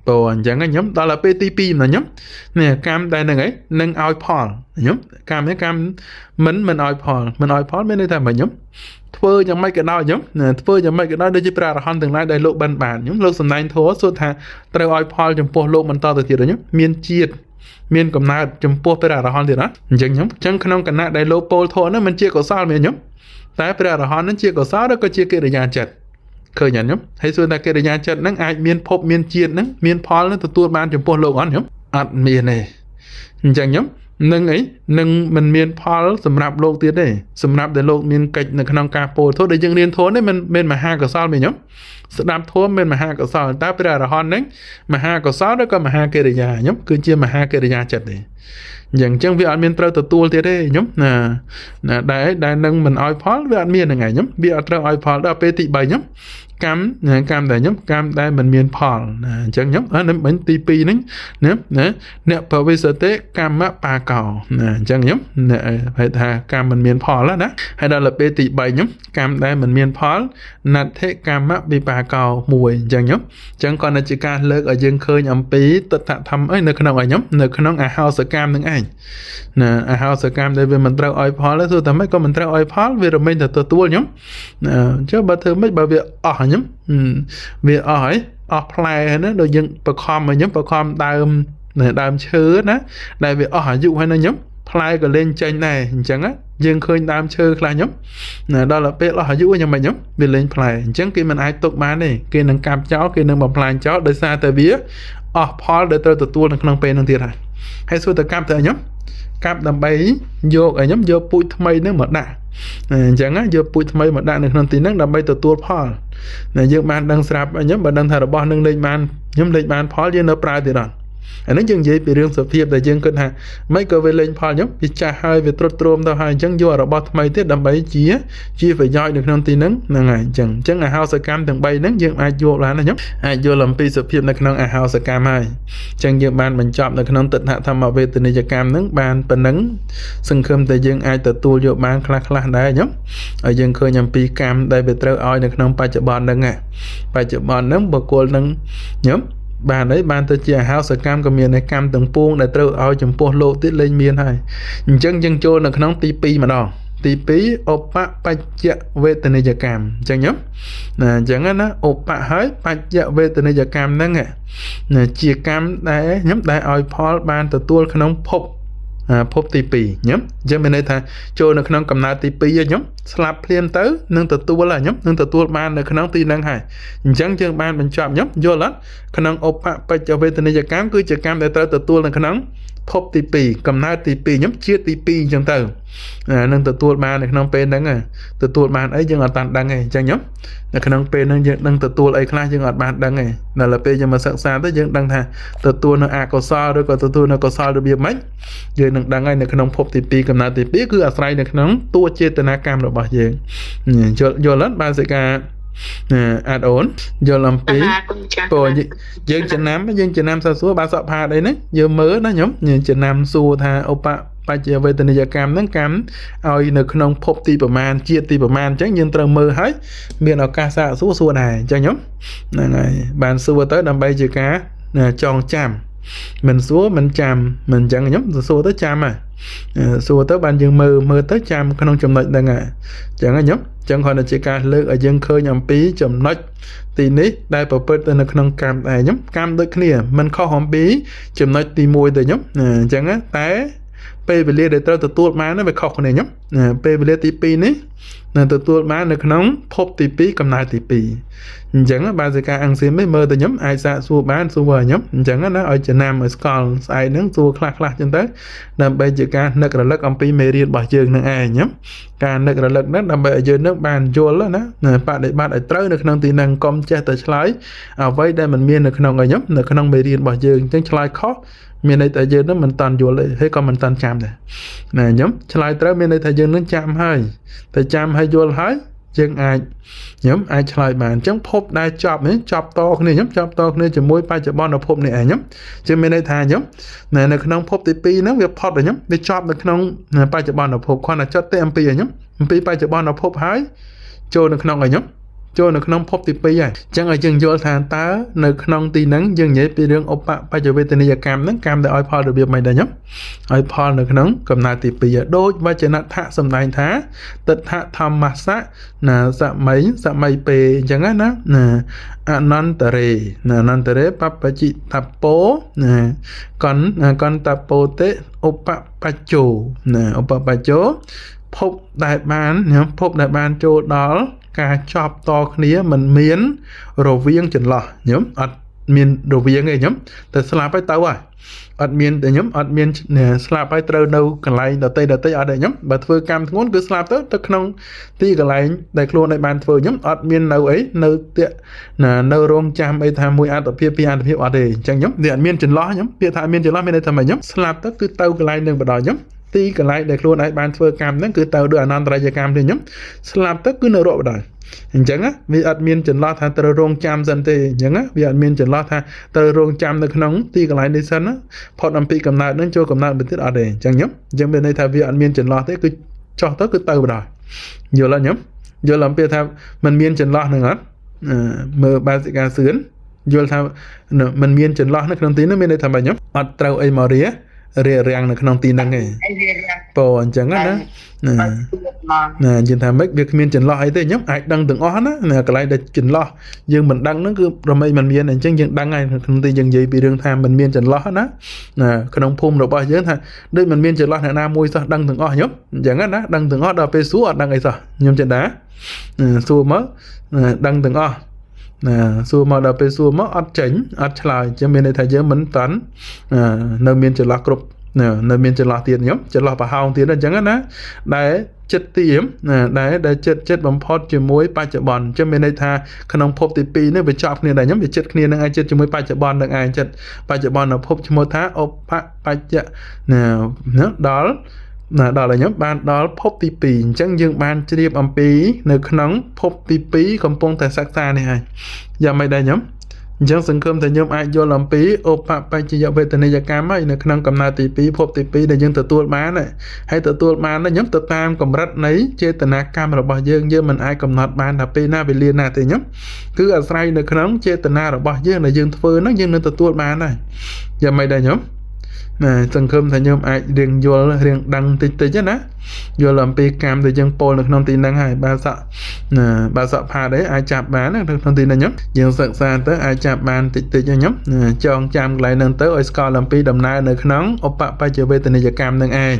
ព្រោះអញ្ចឹងញ៉ឹមដល់ពេលទី2ណាញ៉ឹមនេះកម្មដែលហ្នឹងឯងនឹងឲ្យផលញ៉ឹមកម្មនេះកម្មមិនមិនឲ្យផលមិនឲ្យផលមានន័យថាម៉េចញ៉ឹមធ្វើយ៉ាងម៉េចក៏ដោយញ៉ឹមធ្វើយ៉ាងម៉េចក៏ដោយដូចជាព្រះអរហន្តទាំងឡាយដែលលោកបានបានញ៉ឹមលោកសំដែងធម៌សួរថាត្រូវឲ្យផលចំពោះលោកបន្តទៅទៀតញ៉ឹមមានជាតិមានកំណើតចំពោះព្រះអរហន្តទៀតណាអញ្ចឹងញ៉ឹមអញ្ចឹងក្នុងគណៈដែលលោកពោលធម៌ហ្នឹងមិនជាកុសលមែនញ៉ឹមតែព្រះអរហន្តហ្នឹងជាកុសលឬក៏ជាកិរិយាចិត្តឃើញអត់ញ៉ឹមហើយសួរថាកិរិយាចិត្តហ្នឹងអាចមានភពមានជាតិហ្នឹងមានផលហ្នឹងទទួលបានចំពោះលោកអត់ញ៉ឹមអត់មានទេអញ្ចឹងញ៉ឹមនឹងអីនឹងមិនមានផលសម្រាប់លោកទៀតទេសម្រាប់ដែលលោកមានកិច្ចនៅក្នុងការពោលធម៌ដែលយើងរៀនធម៌នេះមិនមានមហាកុសលមែនញ៉ឹមស្ដាប់ធម៌មានមហាកុសលតើព្រះអរហន្តហ្នឹងមហាកុសលឬក៏មហាកិរិយាញ៉ឹមគឺជាមហាកិរិយាចិត្តទេអញ្ចឹងវាអត់មានត្រូវទទួលទៀតទេញ៉ឹមណាណាដែលដែលនឹងមិនឲ្យផលវាអត់មានហ្នឹងឯងញ៉ឹមវាអត់ត្រូវឲ្យផលដល់ពេលទី3ញ៉ឹមកម្មកម្មដែលញ៉ឹមកម្មដែលមិនមានផលណាអញ្ចឹងញ៉ឹមអានេះមិញទី2ហ្នឹងណាណាអ្នកបវិសតិកម្មបាកោណាអញ្ចឹងញ៉ឹមអ្នកហៅថាកម្មមិនមានផលណាហើយដល់ពេលទី3ញ៉ឹមកម្មដែលមិនមានផលណដ្ឋិកម្មវិបាកោមួយអញ្ចឹងញ៉ឹមអញ្ចឹងគាត់នៅជាការលើកឲ្យយើងឃើញអំពីទិដ្ឋធម្មអីនៅក្នុងឲ្យញ៉ឹមនៅក្នុងអហោសកម្មនឹងឯងណាអហោសកម្មដែលវាមិនត្រូវឲ្យផលទេទោះតែម៉េចក៏មិនត្រូវឲ្យផលវារមែងតែទទួលញ៉ឹមណាអញ្ចឹងបើធ្វើម៉េចបើវាអស់ញ៉ឹមវាអស់ហើយអស់ផ្លែហើយណាដូចយើងបខំឲ្យញ៉ឹមបខំដើមដើមឈើណាដែលវាអស់អាយុហើយណាញ៉ឹមផ្លែក៏លែងចេញដែរអញ្ចឹងណាយើងឃើញដើមឈើខ្លះញ៉ឹមណាដល់ពេលអស់អាយុញ៉ឹមមិនញ៉ឹមវាលែងផ្លែអញ្ចឹងគេមិនអាចទុកបានទេគេនឹងកាប់ចោលគេនឹងបំផ្លាញចោលដោយសារតែវាអស់ផលដែលត្រូវទទួលនៅក្នុងពេលហ្នឹងទៀតហើយហើយសួរតែកាប់ទៅញ៉ឹមកាប់ដើម្បីយកឲ្យញ៉ឹមយកពូជថ្មីហ្នឹងមកដាក់អញ្ចឹងណាយកពូជថ្មីមកដាក់នៅក្នុងទីហ្នឹងដើម្បីទទួលផលណាយើងបានដឹងស្រាប់ញ៉ឹមបើដឹងថារបស់នឹងលេងបានញ៉ឹមលេងបានផលយើងនៅប្រើទៀតអត់អានេះយើងនិយាយពីរឿងសុភាពដែលយើងគិតថាមិនក៏វាលេងផលញ៉ឹមវាចាស់ហើយវាត្រុតត្រោមទៅហើយអញ្ចឹងយករបស់ថ្មីទៀតដើម្បីជាជាប្រយោជន៍នៅក្នុងទីហ្នឹងហ្នឹងហើយអញ្ចឹងអញ្ចឹងអហោសកម្មទាំង3ហ្នឹងយើងអាចយល់បានណាញ៉ឹមអាចយល់អំពីសុភាពនៅក្នុងអហោសកម្មហើយអញ្ចឹងយើងបានបញ្ចប់នៅក្នុងទិដ្ឋធម្មវេទនីយកម្មហ្នឹងបានប៉ុណ្ណឹងសង្ឃឹមតែយើងអាចទទួលយកបានខ្លះខ្លះដែរញ៉ឹមឲ្យយើងឃើញអំពីកម្មដែលវាត្រូវឲ្យនៅក្នុងបច្ចុប្បន្នហ្នឹងបច្ចុប្បន្នហ្នឹងបុគ្គលហ្នឹងញ៉ឹមបានអីបានទៅជាអហោសកម្មក៏មានឯកម្មទាំងពួងដែលត្រូវឲ្យចំពោះលោកទៀតលែងមានហើយអញ្ចឹងយើងចូលនៅក្នុងទី2ម្ដងទី2ឧបបច្ចវេទនីយកម្មអញ្ចឹងញ៉ឹមណាអញ្ចឹងណាឧបហើយបច្ចវេទនីយកម្មហ្នឹងណាជាកម្មដែលញ៉ឹមដែលឲ្យផលបានទទួលក្នុងភពភពទី2ញ៉ឹមអញ្ចឹងមានន័យថាចូលនៅក្នុងកំណើតទី2ញ៉ឹមស្លាប់ភ្លាមទៅនឹងទទួលហើយញ៉ឹមនឹងទទួលបាននៅក្នុងទីហ្នឹងហើយអញ្ចឹងយើងបានបញ្ចប់ញ៉ឹមយល់អត់ក្នុងឧបបច្ចវេទនីយកម្មគឺជាកម្មដែលត្រូវទទួលនៅក្នុងភពទី2កំណើតទី2ញ៉ឹមជាតិទី2អញ្ចឹងទៅនឹងទទួលបាននៅក្នុងពេលហ្នឹងទទួលបានអីយើងអត់តាន់ដឹងទេអញ្ចឹងញ៉ឹមនៅក្នុងពេលហ្នឹងយើងដឹងទទួលអីខ្លះយើងអត់បានដឹងទេដល់ពេលយើងមកសិក្សាទៅយើងដឹងថាទទួលនៅអកុសលឬក៏ទទួលនៅកុសលរបៀបម៉េចយើងនឹងដឹងហើយនៅក្នុងភពទី2កំណើតទី2គឺអាស្រ័យនៅក្នុងតួចេតនាកម្មរបស់យើងយល់យល់អត់បានសិកា ណាអត់អូនយល់អំពី ណាគុណចាស់ ព្រោះយើងចំណាំយើងចំណាំសាសួរបាសកផាតអីហ្នឹងយើងមើលណាញោមយើងចំណាំសួរថាឧបបច្ចវេទនីយកម្មហ្នឹងកម្មឲ្យនៅក្នុងភពទីប្រមាណជាតិទីប្រមាណអញ្ចឹងយើងត្រូវមើលឲ្យមានឱកាសសាកសួរសួរដែរអញ្ចឹងញោមហ្នឹងហើយបានសួរទៅដើម្បីជាការចងចាំមិនសួរមិនចាំមិនអញ្ចឹងញោមសួរទៅចាំហ่ะសួរទៅបានយើងមើលមើលទៅចាំក្នុងចំណុចហ្នឹងហ่ะអញ្ចឹងញោមអញ្ចឹងគ្រាន់តែជាការលើកឲ្យយើងឃើញអំពីចំណុចទីនេះដែលប្រព្រឹត្តទៅនៅក្នុងកម្មដែរញោមកម្មដូចគ្នាមិនខុសអំពីចំណុចទី1ទេញោមអញ្ចឹងតែពេលវេលាដែលត្រូវទទួលបានវាខុសគ្នាញោមពេលវេលាទី2នេះនឹងទទួលបាននៅក្នុងភពទី2កំណើតទី2អញ្ចឹងបាសិកាអង្គសៀមនេះមើលទៅញោមអាចសាកសួរបានសួរញោមអញ្ចឹងណាឲ្យចំណាំឲ្យស្កល់ស្អែកហ្នឹងសួរខ្លះខ្លះចឹងទៅដើម្បីជាការនឹករលឹកអំពីមេរៀនរបស់យើងនឹងឯងញោមការនឹករលឹកហ្នឹងដើម្បីឲ្យយើងនឹងបានយល់ណាបដិបត្តិឲ្យត្រូវនៅក្នុងទីហ្នឹងកុំចេះតែឆ្លើយអ្វីដែលមិនមាននៅក្នុងឲ្យញោមនៅក្នុងមេរៀនរបស់យើងអញ្ចឹងឆ្លើយខុសមានន័យថាយើងនឹងមិនតាន់យល់ទេហើយក៏មិនតាន់ចាំដែរណាញោមឆ្លើយត្រូវមានន័យថាយើងនឹងចាំហើយតែចាំហើយយល់ហើយយើងអាចញោមអាចឆ្លើយបានអញ្ចឹងភពដែលចប់នេះចប់តគ្នាញោមចប់តគ្នាជាមួយបច្ចុប្បន្នភពនេះឯងញោមជាមានន័យថាញោមនៅក្នុងភពទី2ហ្នឹងវាផុតញោមវាចប់នៅក្នុងបច្ចុប្បន្នភពគ្រាន់តែចត់ទេអំពីញោមអំពីបច្ចុប្បន្នភពហើយចូលនៅក្នុងឲ្យញោមចូលនៅក្នុងភពទី2ហើយអញ្ចឹងឲ្យយើងយល់ថាតើនៅក្នុងទីហ្នឹងយើងនិយាយពីរឿងឧបបច្ចវេទនីយកម្មហ្នឹងកម្មដែលឲ្យផលរបៀបម៉េចដែរញោមឲ្យផលនៅក្នុងកំណើតទី2ដូចវចនៈសម្ដែងថាទិដ្ឋធម្មសៈណាសម័យសម័យពេអញ្ចឹងណាណាអនន្តរេណាអនន្តរេបបជិតពោណាកន្តពោតិឧបបច្ចោណាឧបបច្ចោភពដែលបានភពដែលបានចូលដល់ការចប់តគ្នាមិនមានរវាងចន្លោះញោមអត់មានរវាងទេញោមតែស្លាប់ហើយទៅហើយអត់មានទេញោមអត់មានស្លាប់ហើយត្រូវនៅកន្លែងដតីដតីអត់ទេញោមបើធ្វើកម្មធ្ងន់គឺស្លាប់ទៅទៅក្នុងទីកន្លែងដែលខ្លួនឯងបានធ្វើញោមអត់មាននៅអីនៅតាក់ណានៅរងចាំអីថាមួយអត្តភាពពីរអត្តភាពអត់ទេអញ្ចឹងញោមវាអត់មានចន្លោះញោមពាក្យថាអត់មានចន្លោះមានន័យថាម៉េចញោមស្លាប់ទៅគឺទៅកន្លែងនឹងបណ្ដោយញោមទីកន្លែងដែលខ្លួនឯងបានធ្វើកម្មហ្នឹងគឺទៅដោយអនន្តរយកម្មទេញោមស្លាប់ទៅគឺនៅរកបណ្ដោយអញ្ចឹងវាអត់មានចន្លោះថាត្រូវរងចាំសិនទេអញ្ចឹងវាអត់មានចន្លោះថាត្រូវរងចាំនៅក្នុងទីកន្លែងនេះសិនណាផុតអំពីកំណើតហ្នឹងចូលកំណើតបន្តិចអត់ទេអញ្ចឹងញោមអញ្ចឹងមានន័យថាវាអត់មានចន្លោះទេគឺចោះទៅគឺទៅបណ្ដោយយល់អត់ញោមយល់អំពីថាมันមានចន្លោះហ្នឹងអត់មើលបាសិកាសឿនយល់ថាมันមានចន្លោះនៅក្នុងទីហ្នឹងមានន័យថាម៉េចញោមអត់ត្រូវអីមករារាំងនៅក្នុងទីហ្នឹងទេពោអញ្ចឹងណាណាណាយើងថាម៉េចវាគ្មានចន្លោះអីទេខ្ញុំអាចដឹងទាំងអស់ណាណាកន្លែងដែលចន្លោះយើងមិនដឹងហ្នឹងគឺរមែងមិនមានអញ្ចឹងយើងដឹងហើយក្នុងទីយើងនិយាយពីរឿងថាមិនមានចន្លោះណាណាក្នុងភូមិរបស់យើងថាដូចមិនមានចន្លោះអ្នកណាមួយសោះដឹងទាំងអស់ខ្ញុំអញ្ចឹងណាដឹងទាំងអស់ដល់ពេលសួរអត់ដឹងអីសោះខ្ញុំចិន្តាសួរមកដឹងទាំងអស់ណាសួរមកដល់ពេលសួរមកអត់ចេញអត់ឆ្លើយអញ្ចឹងមានន័យថាយើងមិនតាន់នៅមានចន្លោះគ្រប់នៅមានចន្លោះទៀតខ្ញុំចន្លោះប្រហោងទៀតអញ្ចឹងណាដែលចិត្តទៀមណាដែលចិត្តបំផុតជាមួយបច្ចុប្បន្នអញ្ចឹងមានន័យថាក្នុងភពទី2នេះវាចប់គ្នាដែរខ្ញុំវាចិត្តគ្នានឹងឯងចិត្តជាមួយបច្ចុប្បន្ននឹងឯងចិត្តបច្ចុប្បន្នភពឈ្មោះថាឧបបច្ចៈណាដល់ណាដល់ហើយខ្ញុំបានដល់ភពទី2អញ្ចឹងយើងបានជ្រាបអំពីនៅក្នុងភពទី2កំពុងតែសិក្សានេះហើយយ៉ាងម៉េចដែរខ្ញុំអញ្ចឹងសង្ឃឹមថាខ្ញុំអាចយល់អំពីឧបបច្ចយវេទនីយកម្មហើយនៅក្នុងកំណើតទី2ភពទី2ដែលយើងទទួលបានហើយទទួលបានខ្ញុំទៅតាមកម្រិតនៃចេតនាកម្មរបស់យើងយើងមិនអាចកំណត់បានថាពេលណាវេលាណាទេខ្ញុំគឺអាស្រ័យនៅក្នុងចេតនារបស់យើងដែលយើងធ្វើហ្នឹងយើងនឹងទទួលបានហើយយ៉ាងម៉េចដែរខ្ញុំណាសង្ឃឹមថាខ្ញុំអាចរៀងយល់រៀងដឹងតិចតិចណាយល់អំពីកម្មដែលយើងពោលនៅក្នុងទីហ្នឹងហើយបាសកណាបាសកផាតអីអាចចាប់បាននៅក្នុងទីហ្នឹងខ្ញុំយើងសិក្សាទៅអាចចាប់បានតិចតិចខ្ញុំចងចាំកន្លែងហ្នឹងទៅឲ្យស្គាល់អំពីដំណើរនៅក្នុងឧបបច្ចវេទនីយកម្មនឹងឯង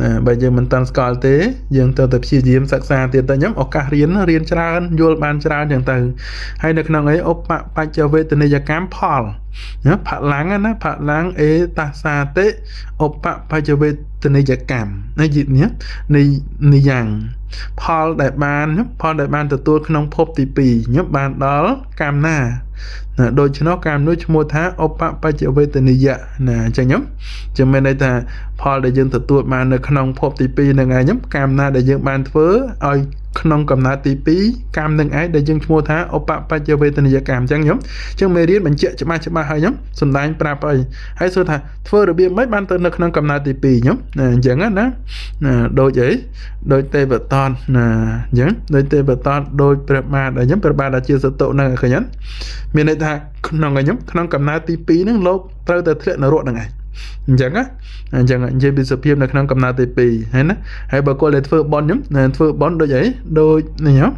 ណាបើយើងមិនតាន់ស្គាល់ទេយើងទៅតែព្យាយាមសិក្សាទៀតទៅខ្ញុំឱកាសរៀនច្រើនយល់បានច្រើនចឹងទៅហើយនៅក្នុងអីឧបបច្ចវេទនីយកម្មផលណាផលាំងណាផលាំងអេតាសាតិឧបបច្ចវេទនីយកម្មនេះនេះនិយ៉ាងផលដែលបានទទួលក្នុងភពទី2ខ្ញុំបានដល់កម្មណាណាដូច្នោះកម្មនោះឈ្មោះថាឧបបច្ចវេទនីយៈណាអញ្ចឹងខ្ញុំចាំមានន័យថាផលដែលយើងទទួលបាននៅក្នុងភពទី2ហ្នឹងឯងខ្ញុំកម្មណាដែលយើងបានធ្វើឲ្យ ក្នុងកំណើតទី2កម្មនឹងឯងដែលយើងឈ្មោះថាឧបបច្ចវេទនីយកម្មអញ្ចឹងញោមអញ្ចឹងមេរៀនបញ្ជាក់ច្បាស់ច្បាស់ហើយញោមសំដែងប្រាប់អីហើយសួរថាធ្វើរបៀបម៉េចបានទៅនៅក្នុងកំណើតទី2ញោមណាអញ្ចឹងណាណាដូចអីដូចទេវតតណាអញ្ចឹងដូចទេវតតដូចព្រះបាទអញ្ចឹងព្រះបាទអាជាសតុហ្នឹងឃើញអត់មានន័យថាក្នុងអញ្ចឹងក្នុងកំណើតទី2ហ្នឹងលោកត្រូវតែធ្លាក់នរកហ្នឹងឯងអញ្ចឹងណាអញ្ចឹងនិយាយពីសភាពនៅក្នុងកំណើតទី2ហើយណាហើយបើគាត់ដែលធ្វើបន់ខ្ញុំធ្វើបន់ដូចអីដូចនេះខ្ញុំ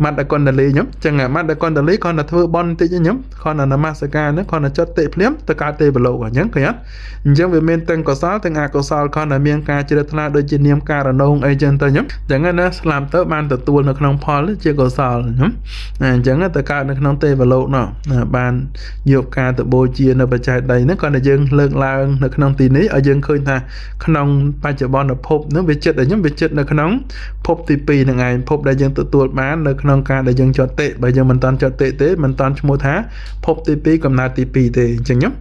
មត្តកុណ្ដលីខ្ញុំអញ្ចឹងមត្តកុណ្ដលីគ្រាន់តែធ្វើបន់តិចខ្ញុំគ្រាន់តែនមស្ការហ្នឹងគ្រាន់តែចុតតិភ្លាមទៅកើតទេវលោកអញ្ចឹងឃើញអត់អញ្ចឹងវាមានទាំងកុសលទាំងអកុសលគ្រាន់តែមានការជ្រះថ្លាដូចជានាមការណងអីចឹងទៅខ្ញុំអញ្ចឹងណាស្លាប់ទៅបានទទួលនៅក្នុងផលជាកុសលខ្ញុំអញ្ចឹងទៅកើតនៅក្នុងទេវលោកនោះបានយកការទៅបូជានៅបច្ច័យដីហ្នឹងគ្រាន់តែយើងលើកឡើងនៅក្នុងទីនេះឲ្យយើងឃើញថាក្នុងបច្ចុប្បន្នភពហ្នឹងវាចិត្តឲ្យខ្ញុំវាចិត្តនៅក្នុងភពទី2ហ្នឹងឯងភពដែលយើងទទួលបាននៅក្នុងការដែលយើងចតិបើយើងមិនតាន់ចតិទេមិនតាន់ឈ្មោះថាភពទី2កំណើតទី2ទេអញ្ចឹងខ្ញុំ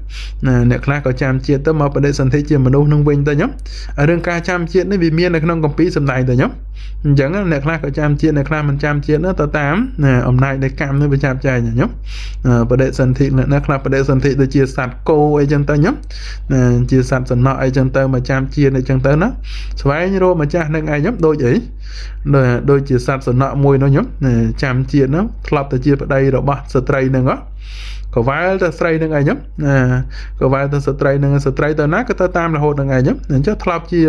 ណាអ្នកខ្លះក៏ចាំជាតិទៅមកបដិសន្ធិជាមនុស្សនឹងវិញទៅខ្ញុំរឿងការចាំជាតិនេះវាមាននៅក្នុងគម្ពីរសម្ដែងទៅខ្ញុំអញ្ចឹងអ្នកខ្លះក៏ចាំជាតិអ្នកខ្លះមិនចាំជាតិទៅតាមអំណាចនៃកម្មនឹងវាចាប់ចែងខ្ញុំបដិសន្ធិអ្នកខ្លះបដិសន្ធិដូចជាសត្វគោអីចឹងទៅខ្ញុំជាសត្វសំណក់អីចឹងទៅមកចាំជាតិអីចឹងទៅណាស្វែងរកម្ចាស់នឹងឯងខ្ញុំដូចអីដូចជាសត្វសំណក់មួយនោះខ្ញុំចាំជាតិនោះធ្លាប់ទៅជាប្តីរបស់ស្ត្រីនឹងហ៎ក៏វ៉ែលទៅស្រីនឹងឯងខ្ញុំណាក៏វ៉ែលទៅស្ត្រីនឹងស្ត្រីទៅណាក៏ទៅតាមរហូតនឹងឯងខ្ញុំអញ្ចឹងធ្លាប់ជា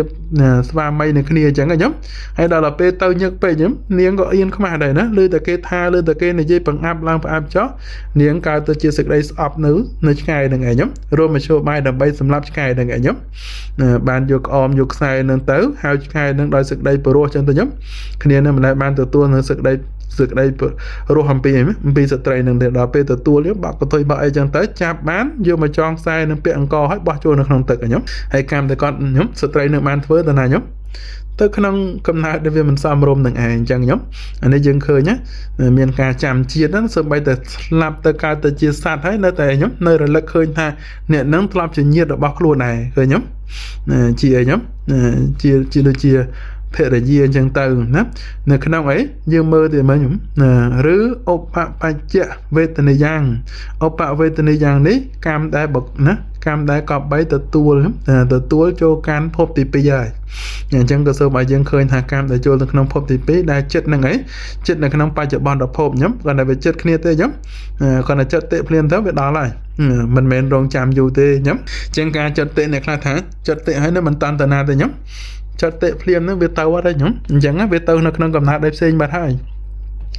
ស្វាមីនឹងគ្នាអញ្ចឹងខ្ញុំហើយដល់ទៅពេលទៅញឹកពេកខ្ញុំនាងក៏អៀនខ្មាស់ដែរណាឮតែគេថាឮតែគេនិយាយបង្អាប់ឡើងផ្អាប់ចុះនាងកើតទៅជាសេចក្តីស្អប់នៅឆ្កែនឹងឯងខ្ញុំរួមមធ្យោបាយដើម្បីសម្លាប់ឆ្កែនឹងឯងខ្ញុំបានយកក្អមយកខ្សែនឹងទៅហៅឆ្កែនឹងដោយសេចក្តីព្រោះអញ្ចឹងទៅខ្ញុំគ្នានឹងមិនដែលបានទទួលនៅសេចក្តីរស់អំពីស្ត្រីនឹងដល់ពេលទទួលយកបាក់កតុយបាក់អីចឹងទៅចាប់បានយកមកចងខ្សែនឹងពាក់អង្គហើយបោះចូលនៅក្នុងទឹកខ្ញុំហើយកម្មតែគាត់ខ្ញុំស្ត្រីនឹងបានធ្វើទៅណាខ្ញុំទៅក្នុងកំណើតដែលវាមិនសមរម្យនឹងឯងអញ្ចឹងខ្ញុំអានេះយើងឃើញណាមានការចាំជាតិហ្នឹងសូម្បីតែស្លាប់ទៅកើតទៅជាសត្វហើយនៅតែខ្ញុំនៅរលឹកឃើញថាអ្នកនឹងធ្លាប់ជាញាតិរបស់ខ្លួនដែរឃើញខ្ញុំជាអីខ្ញុំជាដូចជាភរិយាអញ្ចឹងទៅណានៅក្នុងអីយើងមើលទៅមើលខ្ញុំណាឬឧបបច្ចៈវេទនីយ៉ាងឧបវេទនីយ៉ាងនេះកម្មដែលបុកណាកម្មដែលកបីទទួលចូលកាន់ភពទី2ហើយអញ្ចឹងក៏សូមឲ្យយើងឃើញថាកម្មដែលចូលទៅក្នុងភពទី2ដែលចិត្តនឹងអីចិត្តនៅក្នុងបច្ចុប្បន្នភពខ្ញុំគាត់តែវាចិត្តគ្នាទេខ្ញុំគាត់តែចិត្តតិភ្លាមទៅវាដល់ហើយមិនមែនរងចាំយូរទេខ្ញុំជាងការចិត្តតិអ្នកខ្លះថាចិត្តតិហើយនៅមិនតាន់តាណាទេខ្ញុំចិត្តតិភ្លាមហ្នឹងវាទៅអត់ទេខ្ញុំអញ្ចឹងវាទៅនៅក្នុងកំណើតផ្សេងបាត់ហើយ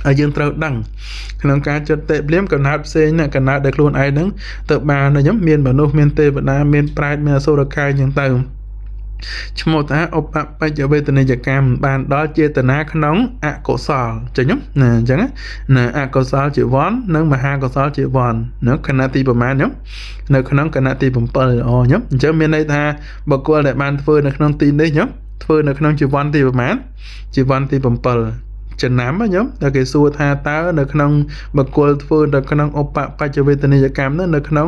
ហើយយើងត្រូវដឹងក្នុងការចិត្តតិភ្លាមកំណើតផ្សេងណាកំណើតដែលខ្លួនឯងហ្នឹងទៅបានខ្ញុំមានមនុស្សមានទេវតាមានប្រែតមានអសុរកាយអញ្ចឹងទៅឈ្មោះថាឧបបច្ចវេទនីយកម្មបានដល់ចេតនាក្នុងអកុសលចឹងណាអញ្ចឹងណាអកុសលជាវ័ននិងមហាកុសលជាវ័ននៅគណៈទីប្រមាណខ្ញុំនៅក្នុងគណៈទី7អូខ្ញុំអញ្ចឹងមានន័យថាបុគ្គលដែលបានធ្វើនៅក្នុងទីនេះខ្ញុំធ្វើនៅក្នុងជីវ័នទីប្រមាណជីវ័នទី7ចំណាំខ្ញុំដល់គេសួរថាតើនៅក្នុងបុគ្គលធ្វើនៅក្នុងឧបបច្ចវេទនីយកម្មនោះនៅក្នុង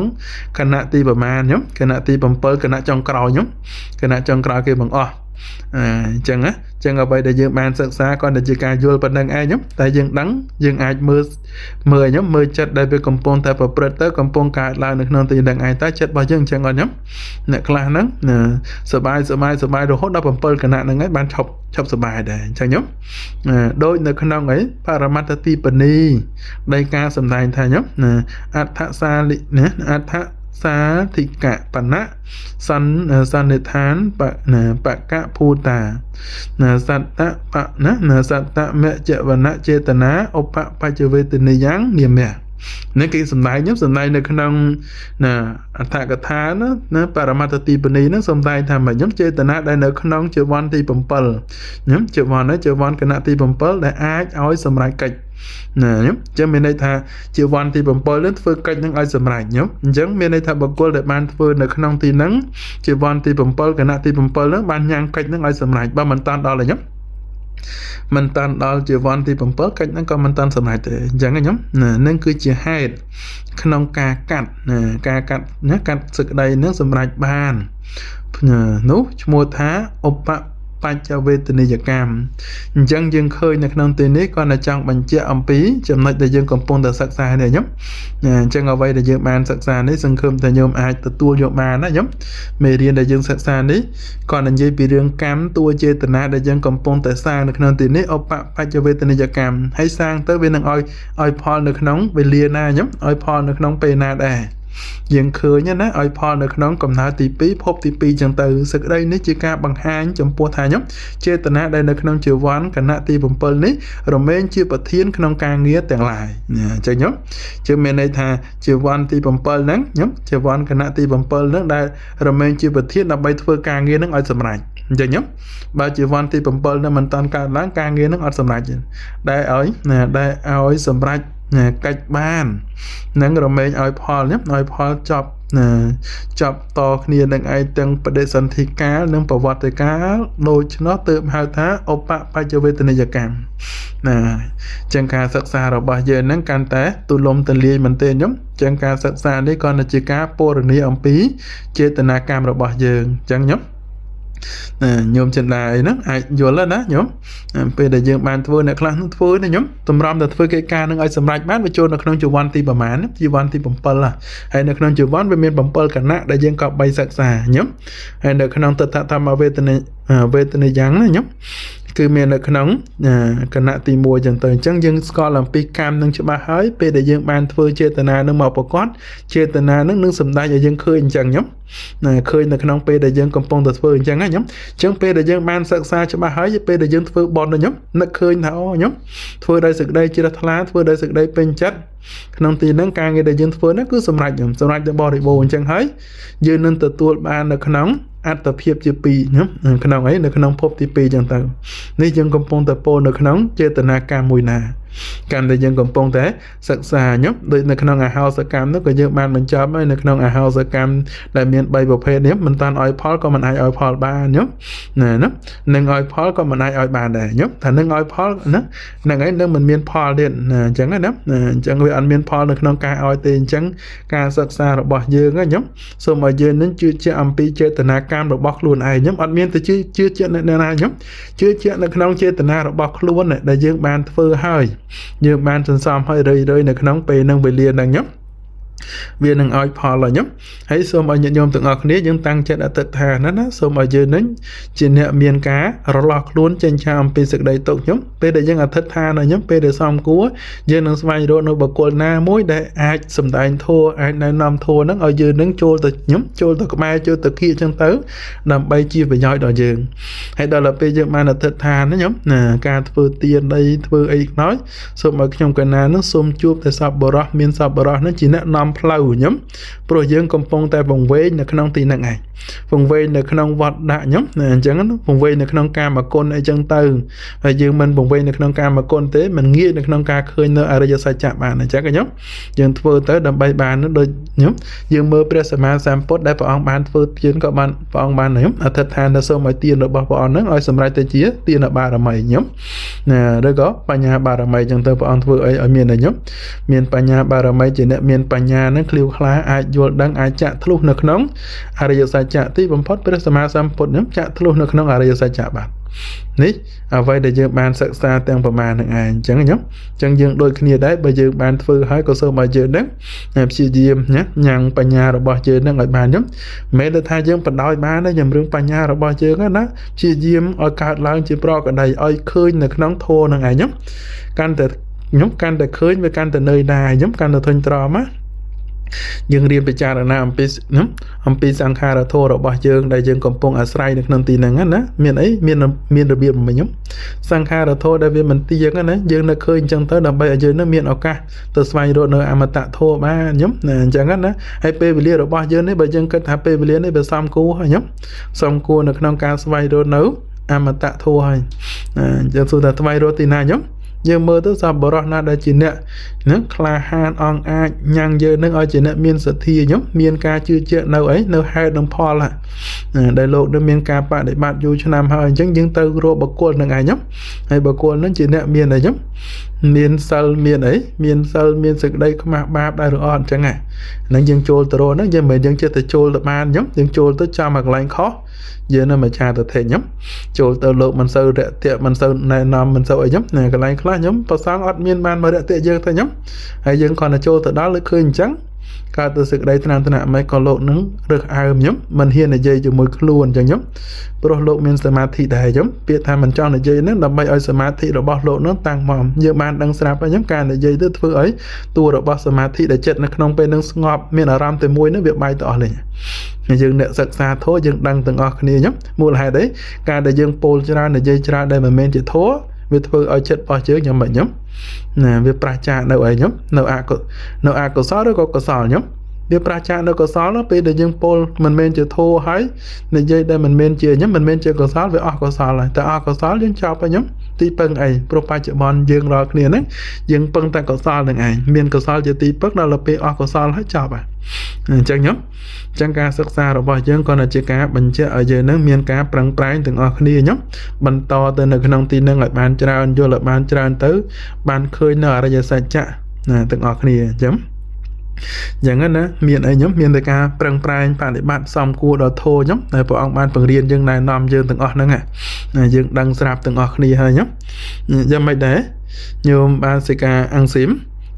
គណៈទីប្រមាណខ្ញុំគណៈទី7គណៈចុងក្រោយខ្ញុំគណៈចុងក្រោយគេបង្អស់អញ្ចឹងណាចឹងអ្វីដែលយើងបានសិក្សាគ្រាន់តែជាការយល់ប៉ុណ្្នឹងឯងខ្ញុំតែយើងដឹងយើងអាចមើលខ្ញុំមើលចិត្តដែលវាកំពុងតែប្រព្រឹត្តទៅកំពុងកើតឡើងនៅក្នុងទីនឹងឯងតើចិត្តរបស់យើងអញ្ចឹងអត់ខ្ញុំអ្នកខ្លះហ្នឹងសបាយសបាយសបាយរហូតដល់7គណៈហ្នឹងឯងបានឈប់សបាយដែរអញ្ចឹងខ្ញុំដូចនៅក្នុងអីបរមត្តទីបនីនៃការសម្ដែងថាខ្ញុំអដ្ឋសាលិណាអដ្ឋសាធិកបណៈសន្និដ្ឋានបកភូតាណាសត្តបណាណាសត្តមច្ចវនចេតនាឧបបច្ចវេទនីយ៉ាងនិមៈនេះគេសម្ដែងខ្ញុំសម្ដែងនៅក្នុងណាអដ្ឋកថាណាបរមត្តទីបនីហ្នឹងសម្ដែងថាមកខ្ញុំចេតនាដែលនៅក្នុងជីវ័នទី7ខ្ញុំជីវ័ននេះជីវ័នគណៈទី7ដែលអាចឲ្យសម្រេចកិច្ចណាខ្ញុំអញ្ចឹងមានន័យថាជីវ័នទី7នឹងធ្វើកិច្ចនឹងឲ្យសម្រេចខ្ញុំអញ្ចឹងមានន័យថាបុគ្គលដែលបានធ្វើនៅក្នុងទីហ្នឹងជីវ័នទី7គណៈទី7ហ្នឹងបានញ៉ាំងកិច្ចនឹងឲ្យសម្រេចបើមិនតាន់ដល់ទេខ្ញុំមិនតាន់ដល់ជីវ័នទី7កិច្ចហ្នឹងក៏មិនតាន់សម្រេចទេអញ្ចឹងខ្ញុំនឹងគឺជាហេតុក្នុងការកាត់ណាការកាត់ណាកាត់សេចក្តីនឹងសម្រេចបាននោះឈ្មោះថាឧប បញ្ចវេទនីយកម្មអញ្ចឹងយើងឃើញនៅក្នុងទីនេះគាត់តែចង់បញ្ជាក់អំពីចំណុចដែលយើងកំពុងតែសិក្សានេះញោមអញ្ចឹងអ្វីដែលយើងបានសិក្សានេះសង្ឃឹមថាញោមអាចទទួលយកបានណាញោមមេរៀនដែលយើងសិក្សានេះគាត់និយាយពីរឿងកម្មតួចេតនាដែលយើងកំពុងតែសាងនៅក្នុងទីនេះឧបបញ្ចវេទនីយកម្មហើយសាងទៅវានឹងឲ្យផលនៅក្នុងវេលាណាញោមឲ្យផលនៅក្នុងពេលណាដែរយើងឃើញណាឲ្យផលនៅក្នុងកំណើតទី2ភពទី2ចឹងទៅសេចក្តីនេះជាការបង្ហាញចំពោះថាញោមចេតនាដែលនៅក្នុងជីវ័នគណៈទី7នេះរមែងជាប្រធានក្នុងការងារទាំងឡាយអញ្ចឹងញោមជឿមានន័យថាជីវ័នទី7ហ្នឹងញោមជីវ័នគណៈទី7ហ្នឹងដែលរមែងជាប្រធានដើម្បីធ្វើការងារហ្នឹងឲ្យសម្រេចអញ្ចឹងញោមបើជីវ័នទី7ហ្នឹងមិនតាន់កើតឡើងការងារហ្នឹងអត់សម្រេចទេដែលឲ្យណាដែលឲ្យសម្រេចកិច្ចបាននឹងរមែងឲ្យផលញោមឲ្យផលចប់ណាចប់តគ្នានឹងឯងទាំងបដិសន្ធិកាលនិងប្រវត្តិកាលដូច្នោះទើបហៅថាឧបបច្ចវេទនីយកម្មណាចឹងការសិក្សារបស់យើងនឹងកាន់តែទូលំទូលាយមែនទេញោមចឹងការសិក្សានេះក៏ជាការពណ៌នាអំពីចេតនាកម្មរបស់យើងចឹងញោមណាញោមចិន្តាអីហ្នឹងអាចយល់ណាញោមពេលដែលយើងបានធ្វើអ្នកខ្លះនឹងធ្វើណាញោមតម្រាំតែធ្វើកិច្ចការនឹងឲ្យសម្រេចបានវាចូលនៅក្នុងជីវ័នទីប្រមាណជីវ័នទី7ហើយនៅក្នុងជីវ័នវាមាន7គណៈដែលយើងក៏បីសិក្សាញោមហើយនៅក្នុងទិដ្ឋធម្មវេទនីវេទនីយ៉ាងណាញោមគឺមាននៅក្នុងគណៈទី1ចឹងទៅអញ្ចឹងយើងស្គាល់អំពីកម្មនឹងច្បាស់ហើយពេលដែលយើងបានធ្វើចេតនានឹងមកប្រកបចេតនានឹងនឹងសម្ដែងឲ្យយើងឃើញអញ្ចឹងញោមណាឃើញនៅក្នុងពេលដែលយើងកំពុងតែធ្វើអញ្ចឹងណាញោមអញ្ចឹងពេលដែលយើងបានសិក្សាច្បាស់ហើយពេលដែលយើងធ្វើបន់ណាញោមនឹកឃើញថាអូញោមធ្វើដោយសេចក្តីជ្រះថ្លាធ្វើដោយសេចក្តីពេញចិត្តក្នុងទីហ្នឹងការងារដែលយើងធ្វើហ្នឹងគឺសម្រេចញោមសម្រេចទៅបរិបូរណ៍អញ្ចឹងហើយយើងនឹងទទួលបាននៅក្នុងអត្តភាពជា2ណាក្នុងអីនៅក្នុងភពទី2ចឹងទៅនេះយើងកំពុងតែពោលនៅក្នុងចេតនាកម្មមួយណាកម្មដែលយើងកំពុងតែសិក្សាញោមដូចនៅក្នុងអាហោសកម្មនោះក៏យើងបានបញ្ចប់ហើយនៅក្នុងអាហោសកម្មដែលមាន3ប្រភេទនេះមិនតាន់ឲ្យផលក៏មិនអាចឲ្យផលបានញោមណាណានឹងឲ្យផលក៏មិនអាចឲ្យបានដែរញោមថានឹងឲ្យផលណានឹងឯងនឹងមិនមានផលទៀតណាអញ្ចឹងណាអញ្ចឹងវាអត់មានផលនៅក្នុងការឲ្យទេអញ្ចឹងការសិក្សារបស់យើងណាញោមសូមឲ្យយើងនឹងជឿជាក់អំពីចេតនាកម្មរបស់ខ្លួនឯងញោមអត់មានទៅជឿជាក់នៅណាញោមជឿជាក់នៅក្នុងចេតនារបស់ខ្លួនដែលយើងបានធ្វើហើយយើងបានសន្សំហើយរឿយៗនៅក្នុងពេលនឹងវេលាហ្នឹងញោមវានឹងឲ្យផលហើយញោមហើយសូមឲ្យញាតិញោមទាំងអស់គ្នាយើងតាំងចិត្តអធិដ្ឋានណាណាសូមឲ្យយើងនឹងជាអ្នកមានការរលាស់ខ្លួនចេញចាអំពីសេចក្តីទុក្ខញោមពេលដែលយើងអធិដ្ឋានណាញោមពេលដែលសំគួរយើងនឹងស្វែងរកនៅបុគ្គលណាមួយដែលអាចសម្ដែងធម៌អាចណែនាំធម៌ហ្នឹងឲ្យយើងនឹងចូលទៅញោមចូលទៅក្បែរចូលទៅគៀកចឹងទៅដើម្បីជាប្រយោជន៍ដល់យើងហើយដល់ពេលយើងបានអធិដ្ឋានណាញោមណាការធ្វើទានអីធ្វើអីខ្នើយសូមឲ្យខ្ញុំកណានឹងសូមជួបតែសប្បុរសមានសប្បុរសនឹងជាអ្នកនាំផ្លូវញោមព្រោះយើងកំពុងតែវង្វេងនៅក្នុងទីហ្នឹងឯងវង្វេងនៅក្នុងវត្តដាក់ញោមណាអញ្ចឹងវង្វេងនៅក្នុងកាមគុណអីចឹងទៅហើយយើងមិនវង្វេងនៅក្នុងកាមគុណទេមិនងាយនៅក្នុងការឃើញនៅអរិយសច្ចៈបានអញ្ចឹងញោមយើងធ្វើទៅដើម្បីបានដូចញោមយើងមើលព្រះសម្មាសម្ពុទ្ធដែលព្រះអង្គបានធ្វើទានក៏បានព្រះអង្គបានញោមអធិដ្ឋានទៅសូមឲ្យទានរបស់ព្រះអង្គហ្នឹងឲ្យសម្រេចទៅជាទានបារមីញោមណាឬក៏បញ្ញាបារមីចឹងទៅព្រះអង្គធ្វើអីឲ្យមានញោមមានបញ្ញាបារមីជាអ្នកមានបញ្ញានឹងឃ្លាវខ្លាអាចយល់ដឹងអាចចាក់ធ្លុះនៅក្នុងអរិយសច្ចៈទីបំផុតព្រះសម្មាសម្ពុទ្ធនឹងចាក់ធ្លុះនៅក្នុងអរិយសច្ចៈបាទនេះអ្វីដែលយើងបានសិក្សាទាំងប្រមាណនឹងឯងអញ្ចឹងញោមអញ្ចឹងយើងដូចគ្នាដែរបើយើងបានធ្វើហើយក៏សូមឲ្យយើងនឹងព្យាយាមណាញ៉ាំងបញ្ញារបស់យើងនឹងឲ្យបានញោមមិនមែនថាយើងបណ្ដោយបានទេញោមរឿងបញ្ញារបស់យើងណាព្យាយាមឲ្យកើតឡើងជាប្រកដីឲ្យឃើញនៅក្នុងធម៌នឹងឯងញោមកាន់តែញោមកាន់តែឃើញវាកាន់តែនឿយណាយញោមកាន់តែធុញទ្រាំណាយើងរៀនពិចារណាអំពីអំពីសង្ខារធម៌របស់យើងដែលយើងកំពុងអាស្រ័យនៅក្នុងទីហ្នឹងណាមានអីមានរបៀបមិញសង្ខារធម៌ដែលវាមិនទៀងណាយើងនៅឃើញអញ្ចឹងទៅដើម្បីឲ្យយើងនឹងមានឱកាសទៅស្វែងរកនៅអមតៈធម៌បានញោមណាអញ្ចឹងណាហើយពេលវេលារបស់យើងនេះបើយើងគិតថាពេលវេលានេះវាសំគួរហើយញោមសំគួរនៅក្នុងការស្វែងរកនៅអមតៈធម៌ហើយយើងសួរថាស្វែងរកទីណាញោមយើងមើលទៅសប្បុរសណាដែលជាអ្នកនឹងក្លាហានអង្អាចញ៉ាំងយើងនឹងឲ្យជាអ្នកមានសទ្ធាញោមមានការជឿជាក់នៅអីនៅហេតុនិងផលដែលលោកនឹងមានការបដិបត្តិយូរឆ្នាំហើយអញ្ចឹងយើងទៅរកបុគ្គលនឹងឯងញោមហើយបុគ្គលនឹងជាអ្នកមានអីញោមមានសិលមានអីមានសិលមានសេចក្តីខ្មាស់បាបដែរឬអត់អញ្ចឹងហ្នឹងយើងចូលទៅរកហ្នឹងយើងមិនមែនយើងចេះតែចូលទៅបានញោមយើងចូលទៅចំឲ្យកន្លែងខុស យើងនៅមច្ឆាទិដ្ឋិញោមចូលទៅលោកមិនសូវរយៈមិនសូវណែនាំមិនសូវអីញោមណាកន្លែងខ្លះញោមប្រសងអត់មានបានមករយៈយើងទេញោមហើយយើងគ្រាន់តែចូលទៅដល់លើឃើញអញ្ចឹងកើតទៅសេចក្តីថ្នាំថ្នាក់មិនក៏លោកនឹងរើសអើមញោមមិនហ៊ាននិយាយជាមួយខ្លួនអញ្ចឹងញោមព្រោះលោកមានសមាធិដែរញោមពាក្យថាមិនចង់និយាយនឹងដើម្បីឲ្យសមាធិរបស់លោកនឹងតាំងមកយើងបានដឹងស្រាប់ហើយញោមការនិយាយទៅធ្វើឲ្យតួរបស់សមាធិដែលចិត្តនៅក្នុងពេលនឹងស្ងប់មានអារម្មណ៍តែមួយនឹងវាបែកទៅអស់លេងយើងអ្នកសិក្សាធម៌យើងដឹងទាំងអស់គ្នាញោមមូលហេតុអីការដែលយើងពោលច្រើននិយាយច្រើនដែលមិនមែនជាធម៌វាធ្វើឲ្យចិត្តរបស់យើងញោមមិនញោមណាវាប្រឆាចនៅអីញោមនៅអកុនៅអកុសលឬក៏កុសលញោមវាប្រឆាចនៅកុសលពេលដែលយើងពោលមិនមែនជាធម៌ហើយនិយាយដែលមិនមែនជាញោមមិនមែនជាកុសលវាអស់កុសលហើយតែអស់កុសលយើងចប់ហើយញោមទីពឹងអីព្រោះបច្ចុប្បន្នយើងរាល់គ្នាហ្នឹងយើងពឹងតែកុសលនឹងឯងមានកុសលជាទីពឹងដល់ពេលអស់កុសលហើយចប់ហើយអញ្ចឹងញោមអញ្ចឹងការសិក្សារបស់យើងក៏ជាការបញ្ជាក់ឲ្យយើងនឹងមានការប្រឹងប្រែងទាំងអស់គ្នាញោមបន្តទៅនៅក្នុងទីនឹងឲ្យបានច្រើនយល់ឲ្យបានច្រើនទៅបានឃើញនៅអរិយសច្ចៈណាទាំងអស់គ្នាអញ្ចឹងយ៉ាងហ្នឹងណាមានអីញោមមានតែការប្រឹងប្រែងបប្រតិបត្តិសំគួរដល់ធម៌ញោមដែលព្រះអង្គបានបង្រៀនយើងណែនាំយើងទាំងអស់ហ្នឹងណាយើងដឹងស្រាប់ទាំងអស់គ្នាហើយញោមយ៉ាងម៉េចដែរញោមបានសិកាអង្គស៊ីម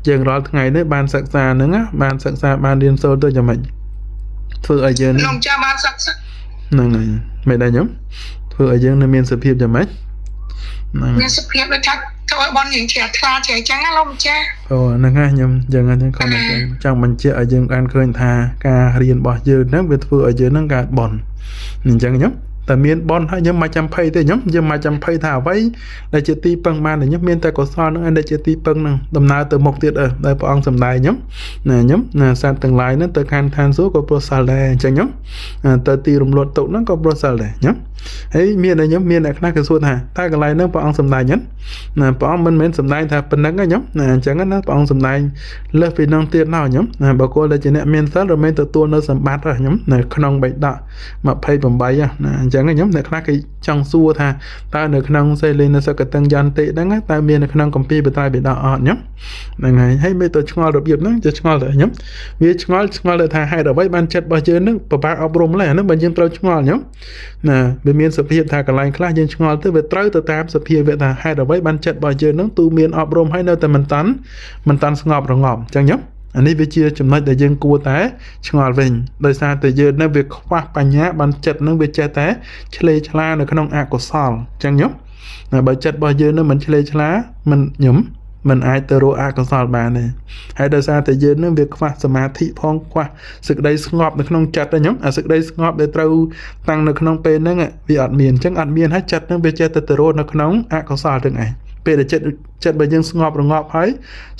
យើងរាល់ថ្ងៃនេះបានសិក្សាហ្នឹងណាបានសិក្សាបានរៀនសូត្រទៅយ៉ាងម៉េចធ្វើឲ្យយើង លោកចាបានសិក្សា ហ្នឹងហើយមិនដែរញោមធ្វើឲ្យយើងនៅមានសភាពយ៉ាងម៉េចហ្នឹង មានសភាពដូចថាធ្វើឲ្យបនយើងជ្រះថ្លាជ្រះអញ្ចឹងណាលោកម្ចាស់ អូហ្នឹងហើយខ្ញុំយ៉ាងហ្នឹងគាត់ចង់បញ្ជាក់ឲ្យយើងបានឃើញថាការរៀនរបស់យើងហ្នឹងវាធ្វើឲ្យយើងហ្នឹងកើតបនអញ្ចឹងខ្ញុំតែមានបនហើយខ្ញុំមិនចាំភ័យទេខ្ញុំយើងមិនចាំភ័យថាអ្វីដែលជាទីពឹងបានខ្ញុំមានតែកុសលហ្នឹងឯងដែលជាទីពឹងហ្នឹងដំណើរទៅមុខទៀតអឺដែលព្រះអង្គសម្ដែងខ្ញុំណាខ្ញុំណាសត្វទាំងឡាយហ្នឹងទៅខាងឋានសួគ៌ក៏ព្រោះសិលដែរអញ្ចឹងខ្ញុំទៅទីរំលត់ទុកហ្នឹងក៏ព្រោះសិលដែរខ្ញុំហើយមានតែខ្ញុំមានអ្នកខ្លះគេសួរថាតើកន្លែងហ្នឹងព្រះអង្គសម្ដែងហ្នឹងណាព្រះអង្គមិនមែនសម្ដែងថាប៉ុណ្្នឹងទេខ្ញុំណាអញ្ចឹងណាព្រះអង្គសម្ដែងលើសពីហ្នឹងទៀតណោះខ្ញុំណាបើគោលដែលជាអ្នកមានសិលរមែងទទួលនៅសម្បត្តិខ្ញុំនៅក្នុងបិដក28ណាអញ្ចឹងខ្ញុំអ្នកខ្លះគេចង់សួរថាតើនៅក្នុងសេលេនសកតឹងយន្តិហ្នឹងតើមាននៅក្នុងគម្ពីរបត្រៃបិដកអត់ខ្ញុំហ្នឹងហើយហើយមិនទៅឆ្ងល់របៀបហ្នឹងจะឆ្ងល់ទៅខ្ញុំវាឆ្ងល់ឆ្ងល់ទៅថាហេតុអ្វីបានចិត្តរបស់យើងហ្នឹងពិបាកអប់រំឡើយអាហ្នឹងបើយើងត្រូវឆ្ងល់ខ្ញុំណាវាមានសភាពថាកន្លែងខ្លះយើងឆ្ងល់ទៅវាត្រូវទៅតាមសភាវៈថាហេតុអ្វីបានចិត្តរបស់យើងហ្នឹងទូមានអប់រំហើយនៅតែមិនតាន់មិនតាន់ស្ងប់រងប់អញ្ចឹងខ្ញុំអានេះវាជាចំណុចដែលយើងគួរតែឆ្ងល់វិញដោយសារតែយើងនៅវាខ្វះបញ្ញាបានចិត្តនឹងវាចេះតែឆ្លេឆ្លានៅក្នុងអកុសលអញ្ចឹងខ្ញុំបើចិត្តរបស់យើងនឹងមិនឆ្លេឆ្លាមិនខ្ញុំមិនអាចទៅរកអកុសលបានទេហើយដោយសារតែយើងនឹងវាខ្វះសមាធិផងខ្វះសេចក្តីស្ងប់នៅក្នុងចិត្តហ្នឹងខ្ញុំអាសេចក្តីស្ងប់ដែលត្រូវតាំងនៅក្នុងពេលហ្នឹងវាអត់មានអញ្ចឹងអត់មានហើយចិត្តហ្នឹងវាចេះតែទៅរកនៅក្នុងអកុសលទាំងឯងពេលដែលចិត្តចិត្តបើយើងស្ងប់រងាប់ហើយ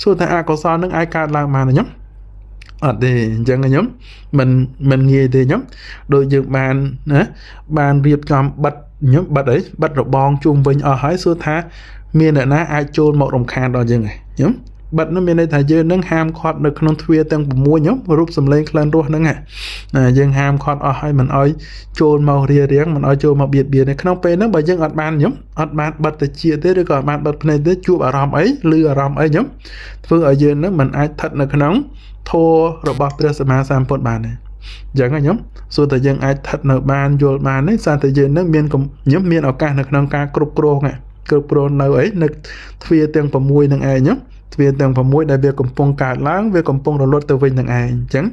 សួរថាអកុសលហ្នឹងអាចកើតឡើងបានទេខ្ញុំអត់ទេអញ្ចឹងខ្ញុំមិនមិនងាយទេខ្ញុំដូចយើងបានណាបានរៀបចំបិទខ្ញុំបិទអីបិទរបងជុំវិញអស់ហើយសួរថាមានអ្នកណាអាចចូលមករំខានដល់យើងឯងខ្ញុំបិទនោះមានន័យថាយើងនឹងហាមឃាត់នៅក្នុងទ្វារទាំង6ខ្ញុំរូបសម្លេងក្លិនរសហ្នឹងណាយើងហាមឃាត់អស់ហើយមិនអោយចូលមករារាំងមិនអោយចូលមកបៀតបៀននៅក្នុងពេលហ្នឹងបើយើងអត់បានខ្ញុំអត់បានបិទតិចទេឬក៏អត់បានបិទភ្នែកទេជួបអារម្មណ៍អីឬអារម្មណ៍អីខ្ញុំធ្វើឲ្យយើងហ្នឹងមិនអាចស្ថិតនៅក្នុងធម៌របស់ព្រះសម្មាសម្ពុទ្ធបានទេអញ្ចឹងខ្ញុំសួរតែយើងអាចស្ថិតនៅបានយល់បានទេសារតែយើងនឹងមានខ្ញុំមានឱកាសនៅក្នុងការគ្រប់គ្រងគ្រប់គ្រងនៅអីនៅទ្វារទាំង6នឹងឯងខ្ញុំទ្វារទាំង6ដែលវាកំពុងកើតឡើងវាកំពុងរលត់ទៅវិញនឹងឯងអញ្ចឹង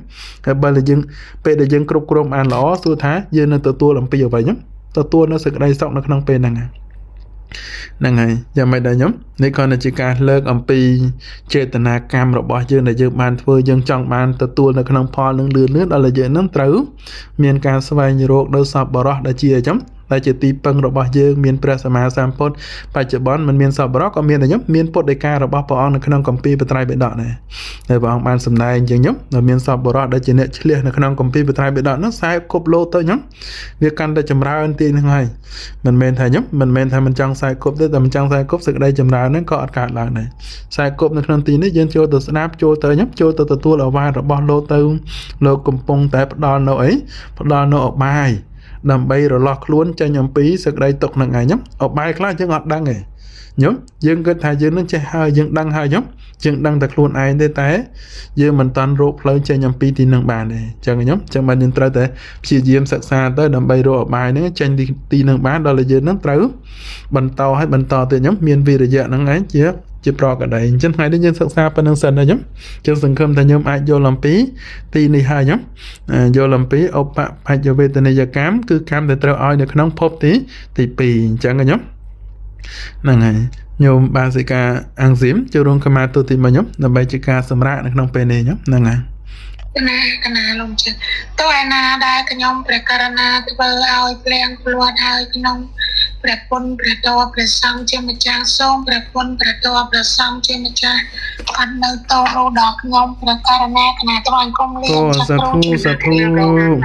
ហើយបើយើងពេលដែលយើងគ្រប់គ្រងបានល្អសួរថាយើងនឹងទទួលអំពីអ្វីខ្ញុំទទួលនៅសេចក្តីសុខនៅក្នុងពេលហ្នឹងហ្នឹងហើយយ៉ាងម៉េចដែរខ្ញុំនេះគ្រាន់តែជាការលើកអំពីចេតនាកម្មរបស់យើងដែលយើងបានធ្វើយើងចង់បានទទួលនៅក្នុងផលនឹងលឿនលឿនដល់តែយើងនឹងត្រូវមានការស្វែងរកនៅសប្បុរសដែលជាអញ្ចឹងដែលជាទីពឹងរបស់យើងមានព្រះសម្មាសម្ពុទ្ធបច្ចុប្បន្នមិនមានសប្បុរសក៏មានតែខ្ញុំមានពុទ្ធដីការបស់ព្រះអង្គនៅក្នុងគម្ពីរបត្រៃបិដកដែរដែលព្រះអង្គបានសម្ដែងអញ្ចឹងខ្ញុំដែលមានសប្បុរសដែលជាអ្នកឆ្លៀសនៅក្នុងគម្ពីរបត្រៃបិដកហ្នឹងខ្សែគប់លោកទៅខ្ញុំវាកាន់តែចម្រើនទាញហ្នឹងហើយមិនមែនថាខ្ញុំមិនមែនថាមិនចង់ខ្សែគប់ទេតែមិនចង់ខ្សែគប់សេចក្តីចម្រើនហ្នឹងក៏អត់កើតឡើងដែរខ្សែគប់នៅក្នុងទីនេះយើងចូលទៅស្ដាប់ចូលទៅខ្ញុំចូលទៅទទួលឱវាទរបស់លោកទៅលោកកំពុងតែផ្ដល់នៅអីផ្ដល់នៅអបាយ ដើម្បីរលាស់ខ្លួនចេញអំពីសេចក្តីទុក្ខហ្នឹងឯងញោមឧបាយខ្លះយើងអត់ដឹងទេញោមយើងគិតថាយើងនឹងចេះហើយយើងដឹងហើយញោមយើងដឹងតែខ្លួនឯងទេតែយើងមិនតាន់រកផ្លូវចេញអំពីទីនឹងបានទេអញ្ចឹងញោមអញ្ចឹងបានយើងត្រូវតែព្យាយាមសិក្សាទៅដើម្បីរកឧបាយហ្នឹងចេញទីទីនឹងបានដល់តែយើងនឹងត្រូវបន្តឲ្យបន្តទៀតញោមមានវិរិយៈហ្នឹងឯងជាជាប្រកដីអញ្ចឹងថ្ងៃនេះយើងសិក្សាប៉ុណ្្នឹងសិនណាញោមចឹងសង្ឃឹមថាញោមអាចយល់អំពីទីនេះហើយញោមយល់អំពីឧបបច្ចវេទនីយកម្មគឺកម្មដែលត្រូវឲ្យនៅក្នុងភពទីទី2អញ្ចឹងណាញោមហ្នឹងហើយញោមបាសិកាអង្គស៊ីមចូលរួមកម្មាទូទី1ញោមដើម្បីជាការសម្រាកនៅក្នុងពេលនេះញោមហ្នឹងហើយក ណាកណាលោកចាតើឯណាដែលខ្ញុំព្រះករណាធ្វើឲ្យភ្លៀងភ្លាត់ហើយក្នុងព្រះពុទ្ធព្រះធម៌ព្រះសង្ឃជាម្ចាស់សូមព្រះពុទ្ធព្រះធម៌ព្រះសង្ឃជាម្ចាស់អត់នៅតរដល់ខ្ញុំព្រះករណាកណាថ្វាយគុំលា ក៏សាធុសាធុ។